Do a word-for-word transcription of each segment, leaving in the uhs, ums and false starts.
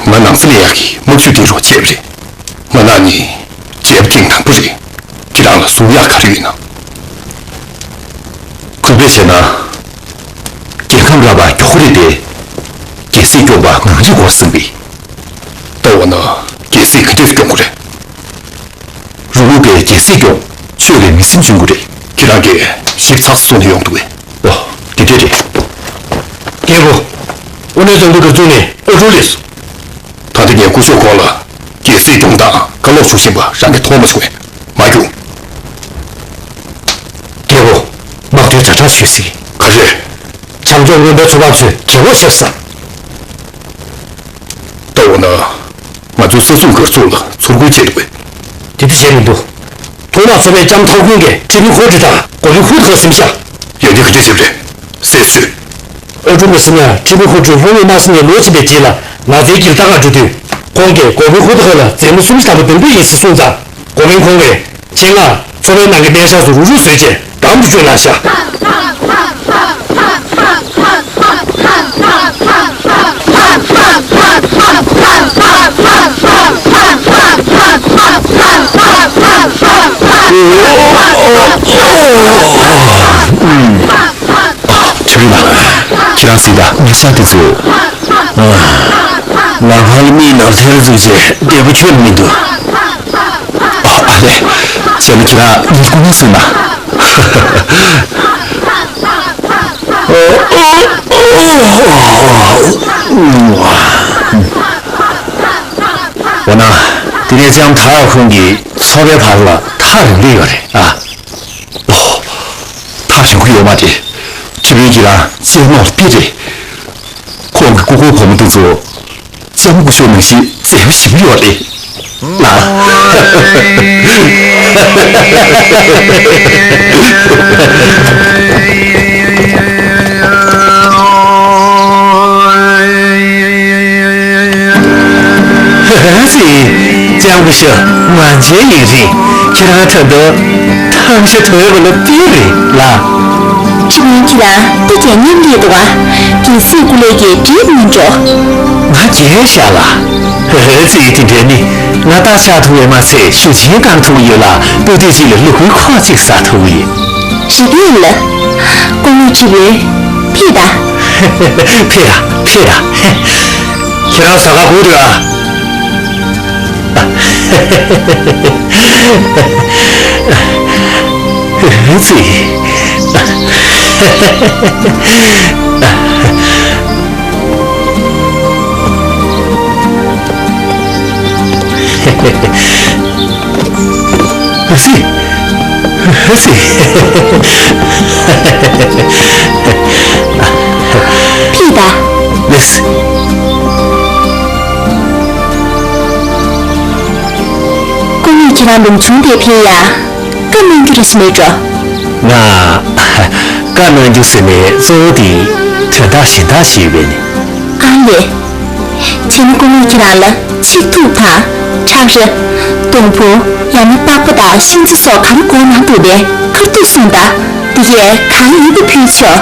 ང་ནང་སྲིད་ལས་ཡག་གི་དམག་ཇུས་འདི་རོགས་བྱས་པ་རེད། མ་ནག་ནི་རྒྱལ་པོ་ཐེངས་དང་པོ་རེད། ཁྱེད་རང་ལ་གསུང་ཡག་ག་རེ་ཡོད་ན། གུས་པས་བྱས་ན། རྒྱལ་ཁམས་རལ་པ་མགྱོགས་པོ་རེད་དེ། རྒྱལ་སྲིད་སྐྱོང་པ་ངང་རིག་གོ་བཟང་པས། ལྟ་བ་ན་རྒྱལ་སྲིད་ག་འདྲས་སྐྱོང་དགོས་རེད། རུ་ལུག་པས་རྒྱལ་སྲིད་སྐྱོང་། ཆོས་ལས་མི་སེམས་འཇོན་དགོས་རེད། ཁྱེད་རང་གིས་ཞིབ་ཚགས་སུ་གསུངས་ནས་ཡོང་འདུག་པས། ཨོ། དེ་འདྲས་རེད། རྒྱལ་པོ། དབུ་ནོར་ཚང་དུ་གྲུབ་བྱུང་ནས་ཨ་ཀྲུག་སླེབས་སོང་། ད་ལྟ་ངས་སྐུ་ཞབས་ཁོང་ལ་རྒྱལ་སྲིད་སྐྱོང་སྟངས་བཀའ་སློབ་ཞུ་བཞིན་པ་རང་གིས་མཐོང་མ་སོང་བས་མ་རྒྱུགས། རྒྱལ་པོ། དམག་དོན་ཛ་དྲག་བྱོས་སྲིད། ག་རེ། བྱང་ཕྱོགས་རྔོན་པའི་ཚོ་པ་ཚོས་རྒྱལ་པོ་ཤོར་ས། ལྟ་བ་ན། ང་ཚོའི་ས་སྲུང་སྒར་ཚོགས་ལ་ཚུར་རྒོལ་བྱས་འདུག་པས། དེ་འདྲ་བྱས་མི་འདུག་ཐོག་མར་ཚོ་པའི་ལྕམ་ཐའོ་ཁུན་གྱིས་ཁྲི་ཕུའུ་ཧོ་ཀྲི་དང་གོ་བི་ཧུ་ཐི་ཧོ་ཟིན་བཞག་ཡོན་ཏན་ག་འདྲས་བྱས་པ་རེད། ཟེར་སོང་། ཨ་ཀྲུག་མི་སེམས་ཡང་ཁྲི་ཕུའུ་ཧོ་ཀྲི་ལྷོ་ངོས་དམག་ཟིན་ནས་ལོག་ཕྱིན་པའི་རྗེས་ལ་ནགས་ཚལ་གྱི་རྟ་ཁ་འགྲོ་དུས། ཁོང་གིས་གོ་བི་ཧུ་ཐི་ཧོ་ལ་མཛའ་མོ་སུམ་ཅུ་ཐམ་པ་འདེམས་འདོད་ཡིན་ཟེར་གསུངས་ཙང་། གོ་མིན་ཁོང་གིས་ཆེད་མངགས་ཚོ་པའི་ནང་གི་སྨན་ཤག་སུ་རུག་རུག་བཟོས་རྗེས་འགྲམ་དུ་བསྐྱོད་གནང་ཤག་ཁྱོད་རང་ཁྱེད་རང་གཟིགས་དང་། ཉེ་ཆར་དེ་ཚོ། ཨ། ལམ་ཁ་ལ་མིའི་ནགས་ཚལ་བཙུགས་བྱས་བདེ་པོ་ཁྱོན་ནས་མི་འདུག་ཨ་ཨ་ལས། བྱས་ན་ཁྱེད་རང་ངའི་སྐུ་ངལ་གསོ་ན། འོ་ན། དེ་ནས་ལྕམ་ཐའོ་ཁུན་གྱིས་ཚོ་པའི་བར་ལ་ཐག་རིང་པོ་ཡོད་རེད་ཨ། ཨོ། ཐག་རིང་པོ་ཡོད་མ་རེད། ཁྲི་དཔོན་ཁྱེད་རང་རྩེད་མོ་ལ་དཔེ་རེད། ཁོང་གི་སྐུ་འཁོར་བུ་མོ་དེ་ཚོ་ལྕམ་སྐུ་ཞབས་ནང་བཞིན་མཛེས་པོ་ཞེ་པོ་ཡོད་རེད། ལགས། ཧི་ཧི་ཙི། ལྕམ་སྐུ་ཞབས་ཝང་ཆེན་ཡུན་རིང་། ཁྱེད་རང་ད་དུང་ཐང་ཤ་དོད་པ་ལ་དཔེ་རེད་ལ། ཁྲི་དཔོན་ཁྱེད་རང་ཏི་ཀའི་མཉམ་ལས་འདུག་ག་རྒྱལ་སྲིད་སྐུ་ལས་ཀྱི་འགྲིག་མིན་འགྲོ། ང་རྒྱལ་ཤག་ལ། ཧི་ཧི་ཙི། དེ་འདྲ་ནི་ང་རྟ་ཤག་ཐུབ་པས་མ་ཚད་ཞུ་ཆེན་བསྐང་ཐུབ་ཡོད་ལ་སྤོ་དུས་གཅིག་ལ་ལུ་གུའི་ཁོག་གཅིག་ཟ་ཐུབ་ཡོད། རེད་པས་ལ། སྐུ་ངོ་ཁྲི་དཔོན། ཕེབས་དང་། ཕེབས་དང་། ཕེབས་དང་། ཁྱེད་རང་ཟ་ཁང་སྒུག་སྡོད་ཨ། ཨ་ཙི། ཨ་ཙི། ཨ་ཙི། ཕེབས་དང་། ལགས། སྐུ་ངོ་ཁྱེད་རང་ལུང་ཆུང་དེ་ཕེབས་ཡ། བཀའ་གནང་རྒྱུ་རེད་ཟེར་ནས་འགྲོ། ང་། བཀའ་གནང་རྒྱུ་ཟེར་ནས་གཙོ་བོ་དེ་དོན་དག་གཞན་དག་ཞིག་ཡོད་པས་ནི། ཨ་ལས། བྱས་ན་སྐུ་ངོ་ཁྱེད་རང་ལ་ཆིག་ཐུབ་དང་། ཁྲག་ར། སྡོང་ཕུང་། ཡང་ན་པགས་པ་དང་ཤིང་རྩ་སོགས་ག་རེ་དགོས་ན་འདུག་པས་ཁ་ཐུག་གསུངས་དང་། འདི་གས་གང་ཡིན་པ་ཕུལ་ཆོག་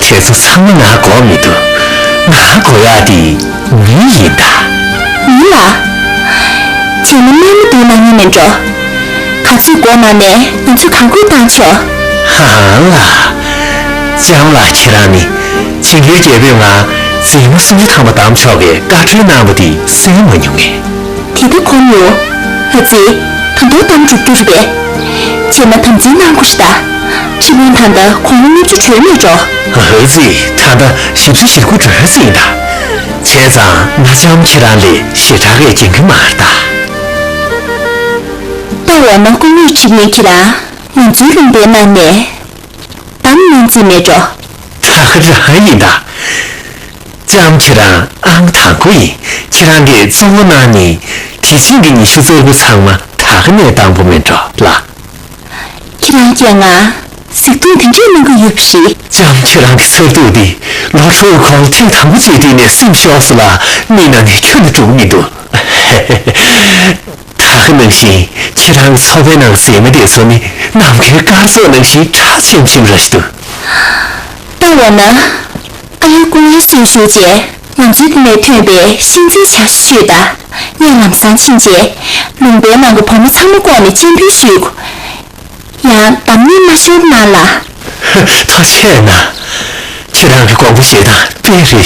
དེ་ཚོ་ཚང་མ་ང་དགོས་མི་འདུག་ང་དགོས་ཡག་དེ། མི་ཡིན་ད། མི་ལ། བྱས་ན་སྨན་མ་འདུག་ན་ངས་མེད་འགྲོ། ག་ཚོད་དགོས་ན་ནས་ང་ཚོས་གང་དགོས་བཏང་ཆོག་ཧང་ལ། ལྕམ་ལགས་ཁྱེད་རང་ནི་ཆིང་གུའི་རྒྱལ་པོས་ང་མཛེས་མོ་སུམ་ཅུ་ཐམ་པ་བདམས་ཆོག་གི་བཀའ་འཁྲོལ་གནང་བ་དེ་གསན་མ་མྱོང་ངས། དེ་ལྟ་ཁོམ་ཡོད། ཨ་ཙི། ད་དུང་གཏམ་འགྲུབ་རྒྱུ་རེད་པས། བྱས་ན་དམ་འཛིན་གནང་དགོས་ཤི་ད། ཁྲི་དཔོན་ད་ལྟ་གོང་ལ་བརྙས་བཅོས་གྲོལ་མེད་འགྲོ། ཨ་ཙི། ད་ལྟ་ཞིབ་བཤེར་ཞིབ་དགོས་འགྲོ་ཟིན་ད། བྱས་ཙང་ང་ལྕམ་ཁྱེད་རང་ལས་ཞེ་དྲག་གི་འགྱིང་གི་མ་རེད་ད། ད་འོ་ན་སྐུ་ངོ་ཁྲི་དཔོན་ཁྱེད་རང་ང་ཚོའི་ལུང་པའི་ནང་ནས་གཏམ་གནང་རྩིས་མེད་འགྲོ། ད་ག་རང་ཡིན་ད། ལྕམ་ཁྱེད་རང་ཨང་དང་པོ་ཡིན། ཁྱེད་རང་གིས་གཙོ་བོ་གནང་ནི་དེ་ཕྱིན་གྱི་ཉི་ཤུ་རྩ་དགུ་ཚང་མ་ད་ག་ནས་བཏང་པོ་མེད་འགྲོ་ལ། ཁྱེད་རང་གིས་ང་གཟིགས་མཐོང་དེ་འདྲས་གནང་གི་ཡོད་པ་རེད། ལྕམ་ཁྱེད་རང་གི་མཚར་སྡུག་འདི་ལོ་དྲུག་གོང་ཐེངས་དང་པོ་གཅིག་དེ་ནས་སེམས་ཤོར་སོང་ལ་མིག་ནང་ནས་ཁྱོན་ནས་འགྲོ་གི་མི་འདུག་ད་ག་ནང་བཞིན་ཁྱེད་རང་གི་ཚོ་པའི་ནང་མཛེས་མ་དེ་ཚོ་ནི་ནམ་མཁའི་སྐར་ཚོགས་ནང་བཞིན་གྲགས་ཆེན་ཆེན་ར་ཞིག་འདུག་ད་འོ་ན། ཨ་ཡ་སྐུ་ངལ་གསོས་ཤོག་ཅེས་ ང་ཚོའི་འདི་ནས་ཐོན་པའི་ཤིང་རྩེའི་ཇ་ཞུས་དང་། གཡས་ལམ་སང་ཕྱིན་རྗེས། ལུང་པའི་ནང་གི་བུ་མོ་ཚང་མ་བསྐོར་ནས་སྤྱན་འབུལ་ཞུས། ཡང་འདམ་ནི་མ་ཤོར་གནང་ལ། ཐུགས་རྗེ་གནང་། ཁྱེད་རང་གི་དགོངས་པ་བཞེས་སྟངས་དཔེ་རེད་ཤག་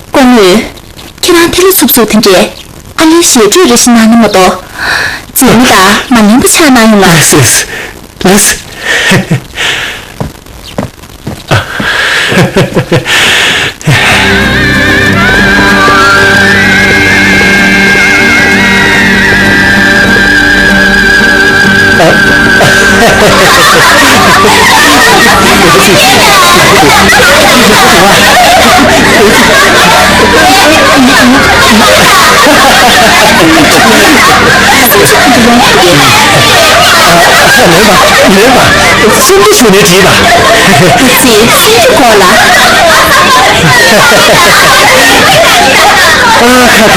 སྐུ་ངོ། ཁྱེད་རང་ཐི་ལ་འཚུབ་འཚུབ་དེ་འདྲས་ཨ་ལེ་ཞེ་སྤྲོས་རེ་ཞིག་གནང་ན་མ་གཏོགས། མཛེས་མ་དང་མ་ལེན་པ་ཆགས་གནང་ཡོང་ང་། ལགས་སོ། ལགས་སོ། མེད་པ། མེད་པ། སུམ་ཅུ་ཞུ་ནས་བྲིས་པ། ཨ་ཙི། སུམ་ཅུ་གོ་ལ། ཨ་ཁ་ཁ་ཁ་ཁ།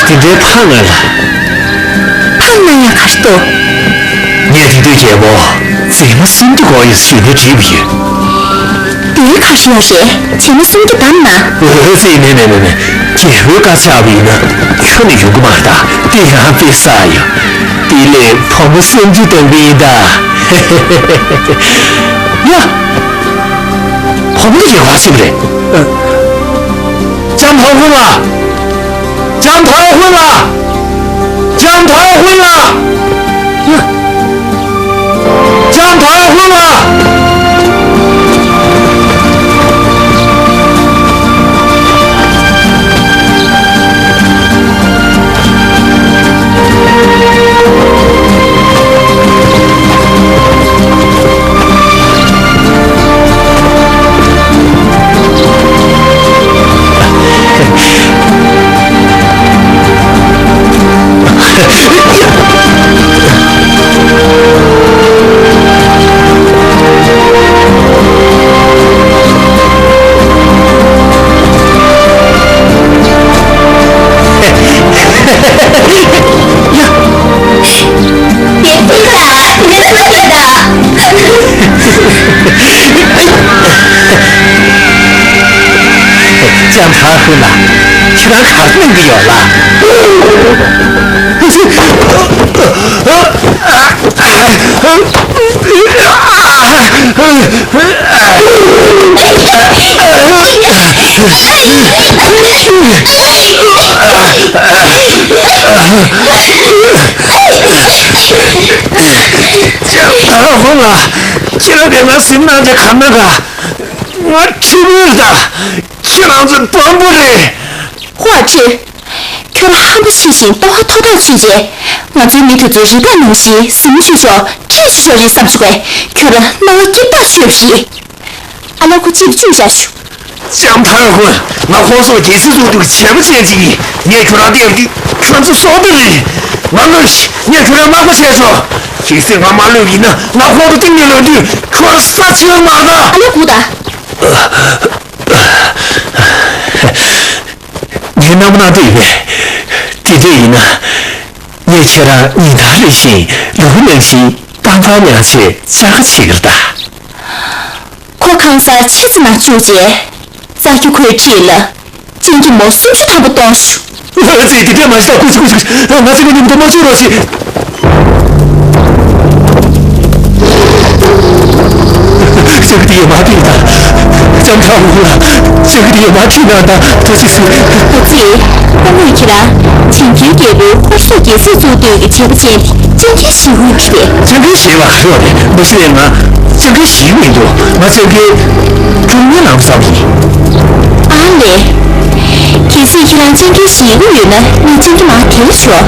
དེ་འདྲའི་ཕངས་ང་ལ། ཕངས་ན་ཡང་ག་རེ་འདུག་ངས་དེ་དུས་རྒྱལ་པོ། མཛེས་མ་སུམ་ཅུ་གོ་ཡི་ཞུ་ནས་བྲིས་པ་ཡིན། དེའི་ཁ་ཧྲི་ཡ་རེད། བྱས་ན་སུམ་ཅུ་བདམས་ན། ཨོ་ཙི། མེད་མེད་མེད་མེད། རྒྱལ་པོའི་བཀའ་བཅག་པ་ཡིན་ན་ཁྱོན་ནས་ཡོང་གི་མ་རེད་ད། དེ་ཡང་དཔེ་བསགས་ཡོད། དེ་ལས་བུ་མོ་སུམ་ཅུ་བདམས་པ་ཡིན་ད། ཡ། བུ་མོ་དེ་ག་ཚོད་རེད། ལྕམ་ཐར་ཧུན་ལགས། ལྕམ་ཐར་ཧུན་ལགས། ལྕམ་ཐར་ཧུན་ལགས། ལྕམ་ཐར་ཧུན་ལགས། ལྕམ་ཐར་ཧུན་ལགས། ཁྱེད་རང་ག་རེ་གནང་གི་ཡོད་ལགས། ལྕམ་ཐར་ཧུན་ལགས། ཁྱེད་རང་གིས་ང་ཟིན་གནང་བྱས་ག་ན་ག་ང་ཁྲིམས་ལ་ཁྱེད་རང་ཚོའི་དཔོན་པོ་རེད། ཧོ་ཨ་ཁྲི། ཁྱོད་རང་ཧམ་པ་ཆེ་ཞིང་ལྟོ་བ་མཐོ་ཐག་ཆོད་རྗེས། ང་ཚོའི་མི་དེ་ཚོ་རི་དྭགས་ནང་བཞིན་གཟིམ་ཆོག་ཆོག་ཁྲིད་ཆོག་ཆོག་རེད་བསམ་བྱུང་བས། ཁྱོད་རང་སྣང་བ་སྐྱིད་ཐག་ཆོད་པ་རེད། ཨ་ལ་ཁུ་ཅིག་བཅུག་བཞག་ཞུ། ལྕམ་ཐར་ཧུན། ང་ཁོང་ཚོ་རྒྱལ་སྲིད་ཚོགས་འདུ་གི་བྱེད་པོ་ཅན་ཅིག་ཡིན། ངས་ཁྱོད་རང་བསྟེན་དུས་ཁྱོད་ཚོ་སྲོག་ཐར་རེད། ང་གློད་ཤིག་ངས་ཁྱོད་རང་མ་དགའ་བྱས་ཆོག་རྒྱལ་སྲིད་ང་མ་གློད་ཡིན་ན་ང་ཁོང་ཚོ་གཏིང་ནས་གློད་དུས་ཁྱོད་ས་ཆེན་མ་དགའ། ཨ་ལ་གུ་ད། ངས་རྣམ་པ་སྣང་དུ་ཡོད་པས། དེ་འདྲ་ཡིན་ན། ངས་ཁྱེད་རང་ཉིན་ལྟར་རེ་བཞིན་ལུག་ནང་བཞིན་གཏམ་ཚང་མྱངས་བྱས་བཅར་ཁ་བྱེད་ཀྱི་རེད་ད། ཁོ་ཁང་གསར་ཕྱི་ཙམ་ནང་བཅུག་རྗེས། རྩ་རྒྱུ་ཁོས་ཁྲིད་ལ། སྤྱང་ཀི་མོ་སུམ་ཅུ་ཐམ་པ་གཏོང་ཤོག་ཨ་ཙི། དེ་འདྲ་མ་བྱེད་ད། ཀུ་ཅི་ཀུ་ཅི། ང་ཚོ་གི་མཉམ་དུ་མ་བཅུག་རོགས་བྱེད། ཅག་དེ་ཡོད་མ་དེ་ཡིན་ད། ལྕམ་ཐར་ཧུན་ལགས། ཅག་དེ་ཡོད་མ་ཁྲིད་ན་ད། ཐུགས་རྗེ་ཆེ། ཨ་ཙི། ཁོ་མོས་ཁྱེད་རང་བྱིན་ཁྱིའི་རྒྱལ་པོའི་ཧོར་སོག་རྒྱལ་སྲིད་གཙོ་བསྟེན་གྱི་བྱེད་པོ་ཅན་དེ་སྤྱང་ཀིའི་ཞི་བོ་རེད། སྤྱང་ཀིའི་ཞི་བ་ག་རེ་ཡོད་རེད། མ་གཞི་ནས་ང་སྤྱང་ཀིའི་ཞི་བོ་མི་འདུག་ང་སྤྱང་ཀིའི་སྐྱོང་མཁན་ལམ་སང་ཡིན། ཨ་ལས། གལ་སྲིད་ཁྱེད་རང་སྤྱང་ཀིའི་ཞི་བོ་ཡོད་ན་ངས་སྤྱང་ཀི་མར་དེད་ཆོག་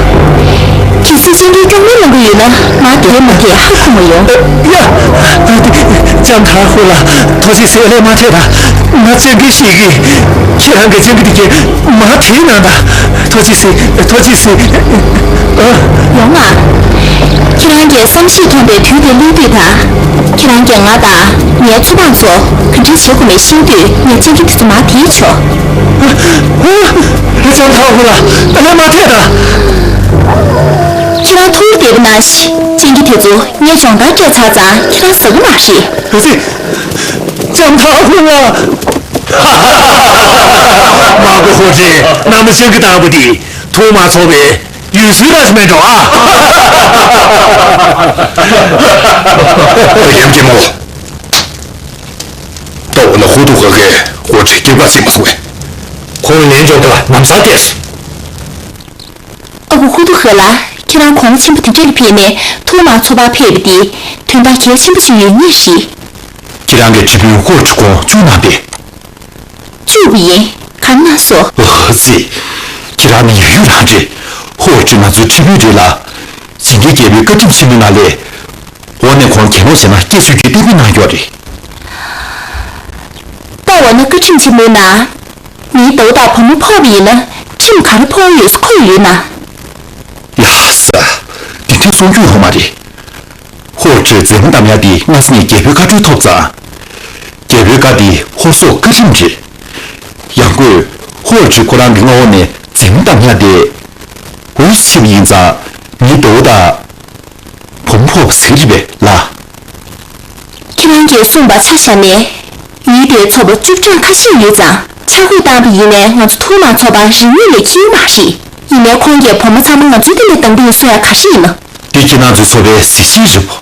གལ་སྲིད་སྤྱང་ཀིའི་སྐྱོང་མཁན་ལམ་གི་ཡོད་ན་མར་དེད་མ་དེད་ཧ་གོ་མ་ཡོང་། ཡ། ལྕམ་ཐར་ཧུན་ལགས། ཐུགས་རྗེ་ཆེ། ཨ་ལས་མ་དེད་ད། ང་སྤྱང་ཀི་ཞིག་གིས་ཁྱེད་རང་གི་སྤྱང་ཀི་དེ་གས་མར་དེད་གནང་ད། ཐུགས་རྗེ་ཆེ། ཐུགས་རྗེ་ཆེ། ཨ། ཡོང་ང་། ཁྱེད་རང་གིས་བསམ་ཤེས་ཐོན་པའི་དུས་དེ་སླེབས་དུས་དང་། ཁྱེད་རང་གིས་ང་དང་ངའི་ཚོ་པ་ཚོ་ག་འདྲ་བྱེད་དགོས་མེད་ཤེས་དུས་ངས་སྤྱང་ཀི་དེ་ཚོ་མར་དེད་ཆོག་ལྕམ་ཐར་ཧུན་ལགས། ཨ་ལས་མར་དེད་ད། ཁྱེད་རང་ཐུགས་ ལེགས་པོ་གནང་ཤིག་སྤྱང་ཀི་དེ་ཚོ་ངས་སྦྱོང་བརྡར་སྤྲད་ཚར་ཙང་ཁྱེད་རང་ཟ་གི་མ་རེད། ཨ་ཙི། ལྕམ་ཐར་ཧུན་ལགས། མ་གོ་ཧོ་ཅེ་རྣམ་པ་སྤྱང་ཀི་བཏང་པ་དེ་ཐུགས་མ་ཚོར་བའི་ཡུལ་སྲོལ་ར་ཞིག་མེད་འགྲོ་ཨ། ཡེམ་ཀྱི་མོ། ད་འོ་ན་ཧུ་ཏུ་ཧ་གིས་ཧོ་ཅེ་སྐྱེ་འགག་བྱེད་མ་སོང་བས། ཁོང་ལན་འཇོག་ཐབས་ལམ་སང་བལྟས་སོང་། ཨ་ཁུ་ཧུ་ཏུ་ཧེ་ལགས། ཁྱེད་རང་གོང་བུ་ཆེན་པོ་དེ་འདྲ་ལ་ཕེབས་ནས་ཐུགས་མ་ཚོར་བར་ཕེབས་པ་འདི་དོན་དག་གལ་ཆེན་པོ་ཞིག་ཡོད་ངེས་ཤིག་ཁྱེད་རང་གི་ཁྲི་དཔོན་ཧོར་ཁྲི་ཁོང་བཅུག་གནང་པས། བཅུག་པ་ཡིན། ག་རེ་གནང་སོང་། ཨ་ཙི། ཁྱེད་རང་ནི་ཡ་ཡུལ་རང་རེད། ཧོར་ཁྲི་ང་ཚོའི་ཁྲི་དཔོན་རེད་ལ། ཇིང་གེ་རྒྱལ་པོའི་བཀའ་ཁྲིམས་ཆེན་མོའི་ནང་ལས། འོ་ནས་ཁོང་གྱེན་ལོག་བྱས་ན་སྐྱེ་ཚུལ་གྱི་གཏན་འཁེལ་གནང་ཡོད་རེད། ད་འོ་ན་བཀའ་ཁྲིམས་ཆེན་མོའི་ནང་། མིའི་ཟླ་བོ་དང་བུ་མོ་ཕོག་པ་ཡིན་ན་ཁྲིམས་ག་རེ་ཕོག་ཡོད་ཟེར་འཁོད་ཡོད་ན། ཡ་ས། འདི་འདྲའི་གསུང་རྒྱུ་ཡོད་མ་རེད། ཧོར་ཁྲིར་མཛད་སྒོ་གནང་ཡ་འདི་སྔ་ས་ནས་རྒྱལ་པོའི་བཀའ་འཁྲོལ་ཐོབ་ཙང་། རྒྱལ་པོའི་བཀའ་འདི་ཧོར་སོག་བཀའ་ཁྲིམས་རེད། ཡང་སྒོས་ཧོར་ཁྲི་ཁོ་རང་གི་མངའ་འོག་ནས་མཛད་སྒོ་གནང་ཡ་དེ། འུ་ཆེ་བ་ཡིན་ཙང་མིའི་ཟླ་བོ་དང་། བུ་མོ་ཕོག་པ་ཟེར་གྱི་རེད་པས་ལགས། ཁྱེད་རང་གིས་གསུངས་པ་ཆ་བཞག་ནས། ཡུལ་དེའི་ཚོ་བ་བཅུ་གྲངས་ཁ་ཤས་ཡོད་ཙང་ཆ་བགོས་བཏང་པ་ཡིན་ནའི་ང་ཚོ་ཐུགས་མ་ཚོར་བར་རིན་མེད་ལས་འཁྱེར་གྱི་མ་རེད། ཡིན་ནའི་ཁོང་གིས་བུ་མོ་ཚང་མ་ང་ཚོའི་འདི་ནས་བཏང་གི་ཡིན་གསུང་ཡ་ག་རེ་ཡིན་ནམ། འདི་ཁྱེད་རང་ཚོའི་ཚོ་བའི་གཟི་བརྗིད་རེད་པ།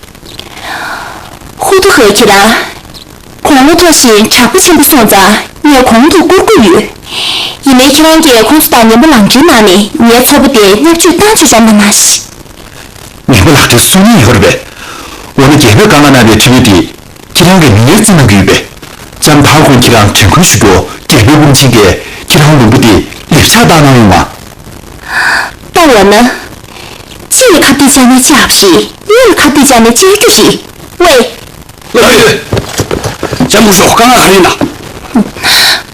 ཧུ་ཏུ་ཧེ་ཁྱེད་རང་། དགུང་ལོ་མཐོ་ཞིང་དྲག་པོ་ཆེན་པོ་སོང་ཙང་ངས་གོང་དུ་བཀུར་དགོས་ཡོད། ཡིན་ནའི་ཁྱེད་རང་གིས་ཁོང་ཚོ་དང་ངན་པ་ལངས་སྤྲོད་གནང་ནས་ངའི་ཚོ་བ་དེ་བརྙས་བཅོས་བཏང་ཆོག་ཆོག་གནང་གནང་ཞིག་ངན་པ་ལགས་དེ་གསུང་ཉན་ཡོད་རེད་པས། འོ་ན་རྒྱལ་པོས་བཀའ་མངགས་གནང་བའི་ཁྲི་དཔོན་དེ་ཁྱེད་རང་གིས་མིང་ཡང་བརྩི་གནང་གི་ཡོད་པས། ལྕམ་ཐར་ཧུན་ཁྱེད་རང་དྲན་སྐུལ་ཞུ་རྒྱུར་རྒྱལ་པོའི་དབང་ཆེན་གྱིས་ཁྱེད་རང་ལུང་པ་དེ་ལེགས་ཆ་བཏང་གནང་ཡོང་ང་། ད་འོ་ན། ཅི་ཡི་ཁ་གཏད་བཅག་ན་བཅག་པ་རེད། གཉིས་ལ་ཁ་གཏད་བཅག་ན་བཅག་རྒྱུ་རེད། ཝེ། ལགས་ཡོད། ལྕམ་སྐུ་ཞབས་བཀའ་མངགས་ག་རེ་ཡིན་ན།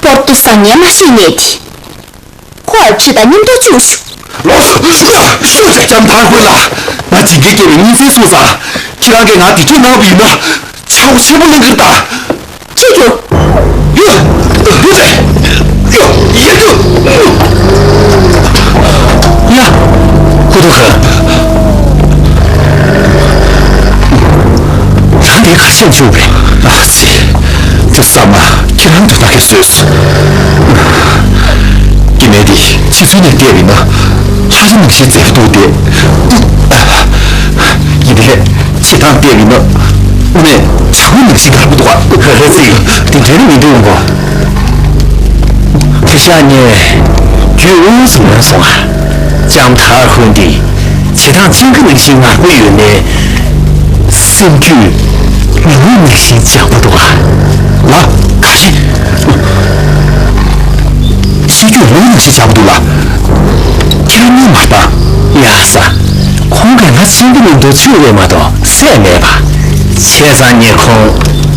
པོར་ཏོ་བཟང་ངན་མ་ཤེས་ནས་དེ། ཁོ་ཨར་ཆི་དང་མཉམ་དུ་བཅུག་ཤོག་ལོག་སོང་། ལྕམ་ཐར་ཧུན་ལགས། ང་ཇིང་གེ་རྒྱལ་པོའི་གཉེན་ཚན་སོང་ཙང་། ཁྱེད་རང་གིས་ང་འདི་འཕྲོག་གནང་བ་ཡིན་ན། ཆག་སྒོ་ཆེན་པོ་གནང་གི་རེད་ད། ཁྱེད་ཚོ། ཡོ། ཡོ། ཡོ། ཡོ། ཡ། ཧུ་ཏུ་ཧན། རང་དེ་ག་ཤེད་བྱུང་བས། ཨ་ཙི། དེ་ས་མ་ཁྱེད་རང་དུ་ད་གེ་བཟོས་སོ། སྐྱེ་དམན་དེ་ཕྱི་ཚུལ་ནས་བལྟས་པ་ཡིན་ན་ལྷ་རི་ནང་བཞིན་མཛེས་པོ་འདུག་སྟེ། ཡིན་པས། བྱེད་སྟངས་བལྟས་པ་ཡིན་ན། དངོས་གནས་བྱ་རྒོད་ནང་བཞིན་དགའ་པོ་འདུག་ཨ། ཧེ་ཧེ་ཙི། དེ་འདྲའི་མི་འདུག་གོ། དེ་ཤ་ཉེ། རྒྱུས་དབང་སུ་ལོན་སོང་ཨ། ལྕམ་ཐར་ཧུན་འདི། བྱེད་སྟངས་སྤྱང་ཀི་ནང་བཞིན་ངར་པོ་ཡོད་ནའི། སེམས་རྒྱུད་ལུག་ནང་བཞིན་འཇམ་པོ་འདུག་ཨ། ལ། ག་རེ། སེམས་རྒྱུད་ལུག་ནང་བཞིན་འཇམ་པོ་འདུག་ལ། ཁྱེད་རང་གཉིས་མ་ལྟ། ཡ་ས། ཁོང་གིས་ང་སྤྱང་ཀི་ནང་དུ་བཅུག་རེད་མ་གཏོགས་བསད་མེད་པ། བྱས་ཙང་ངས་ཁོང་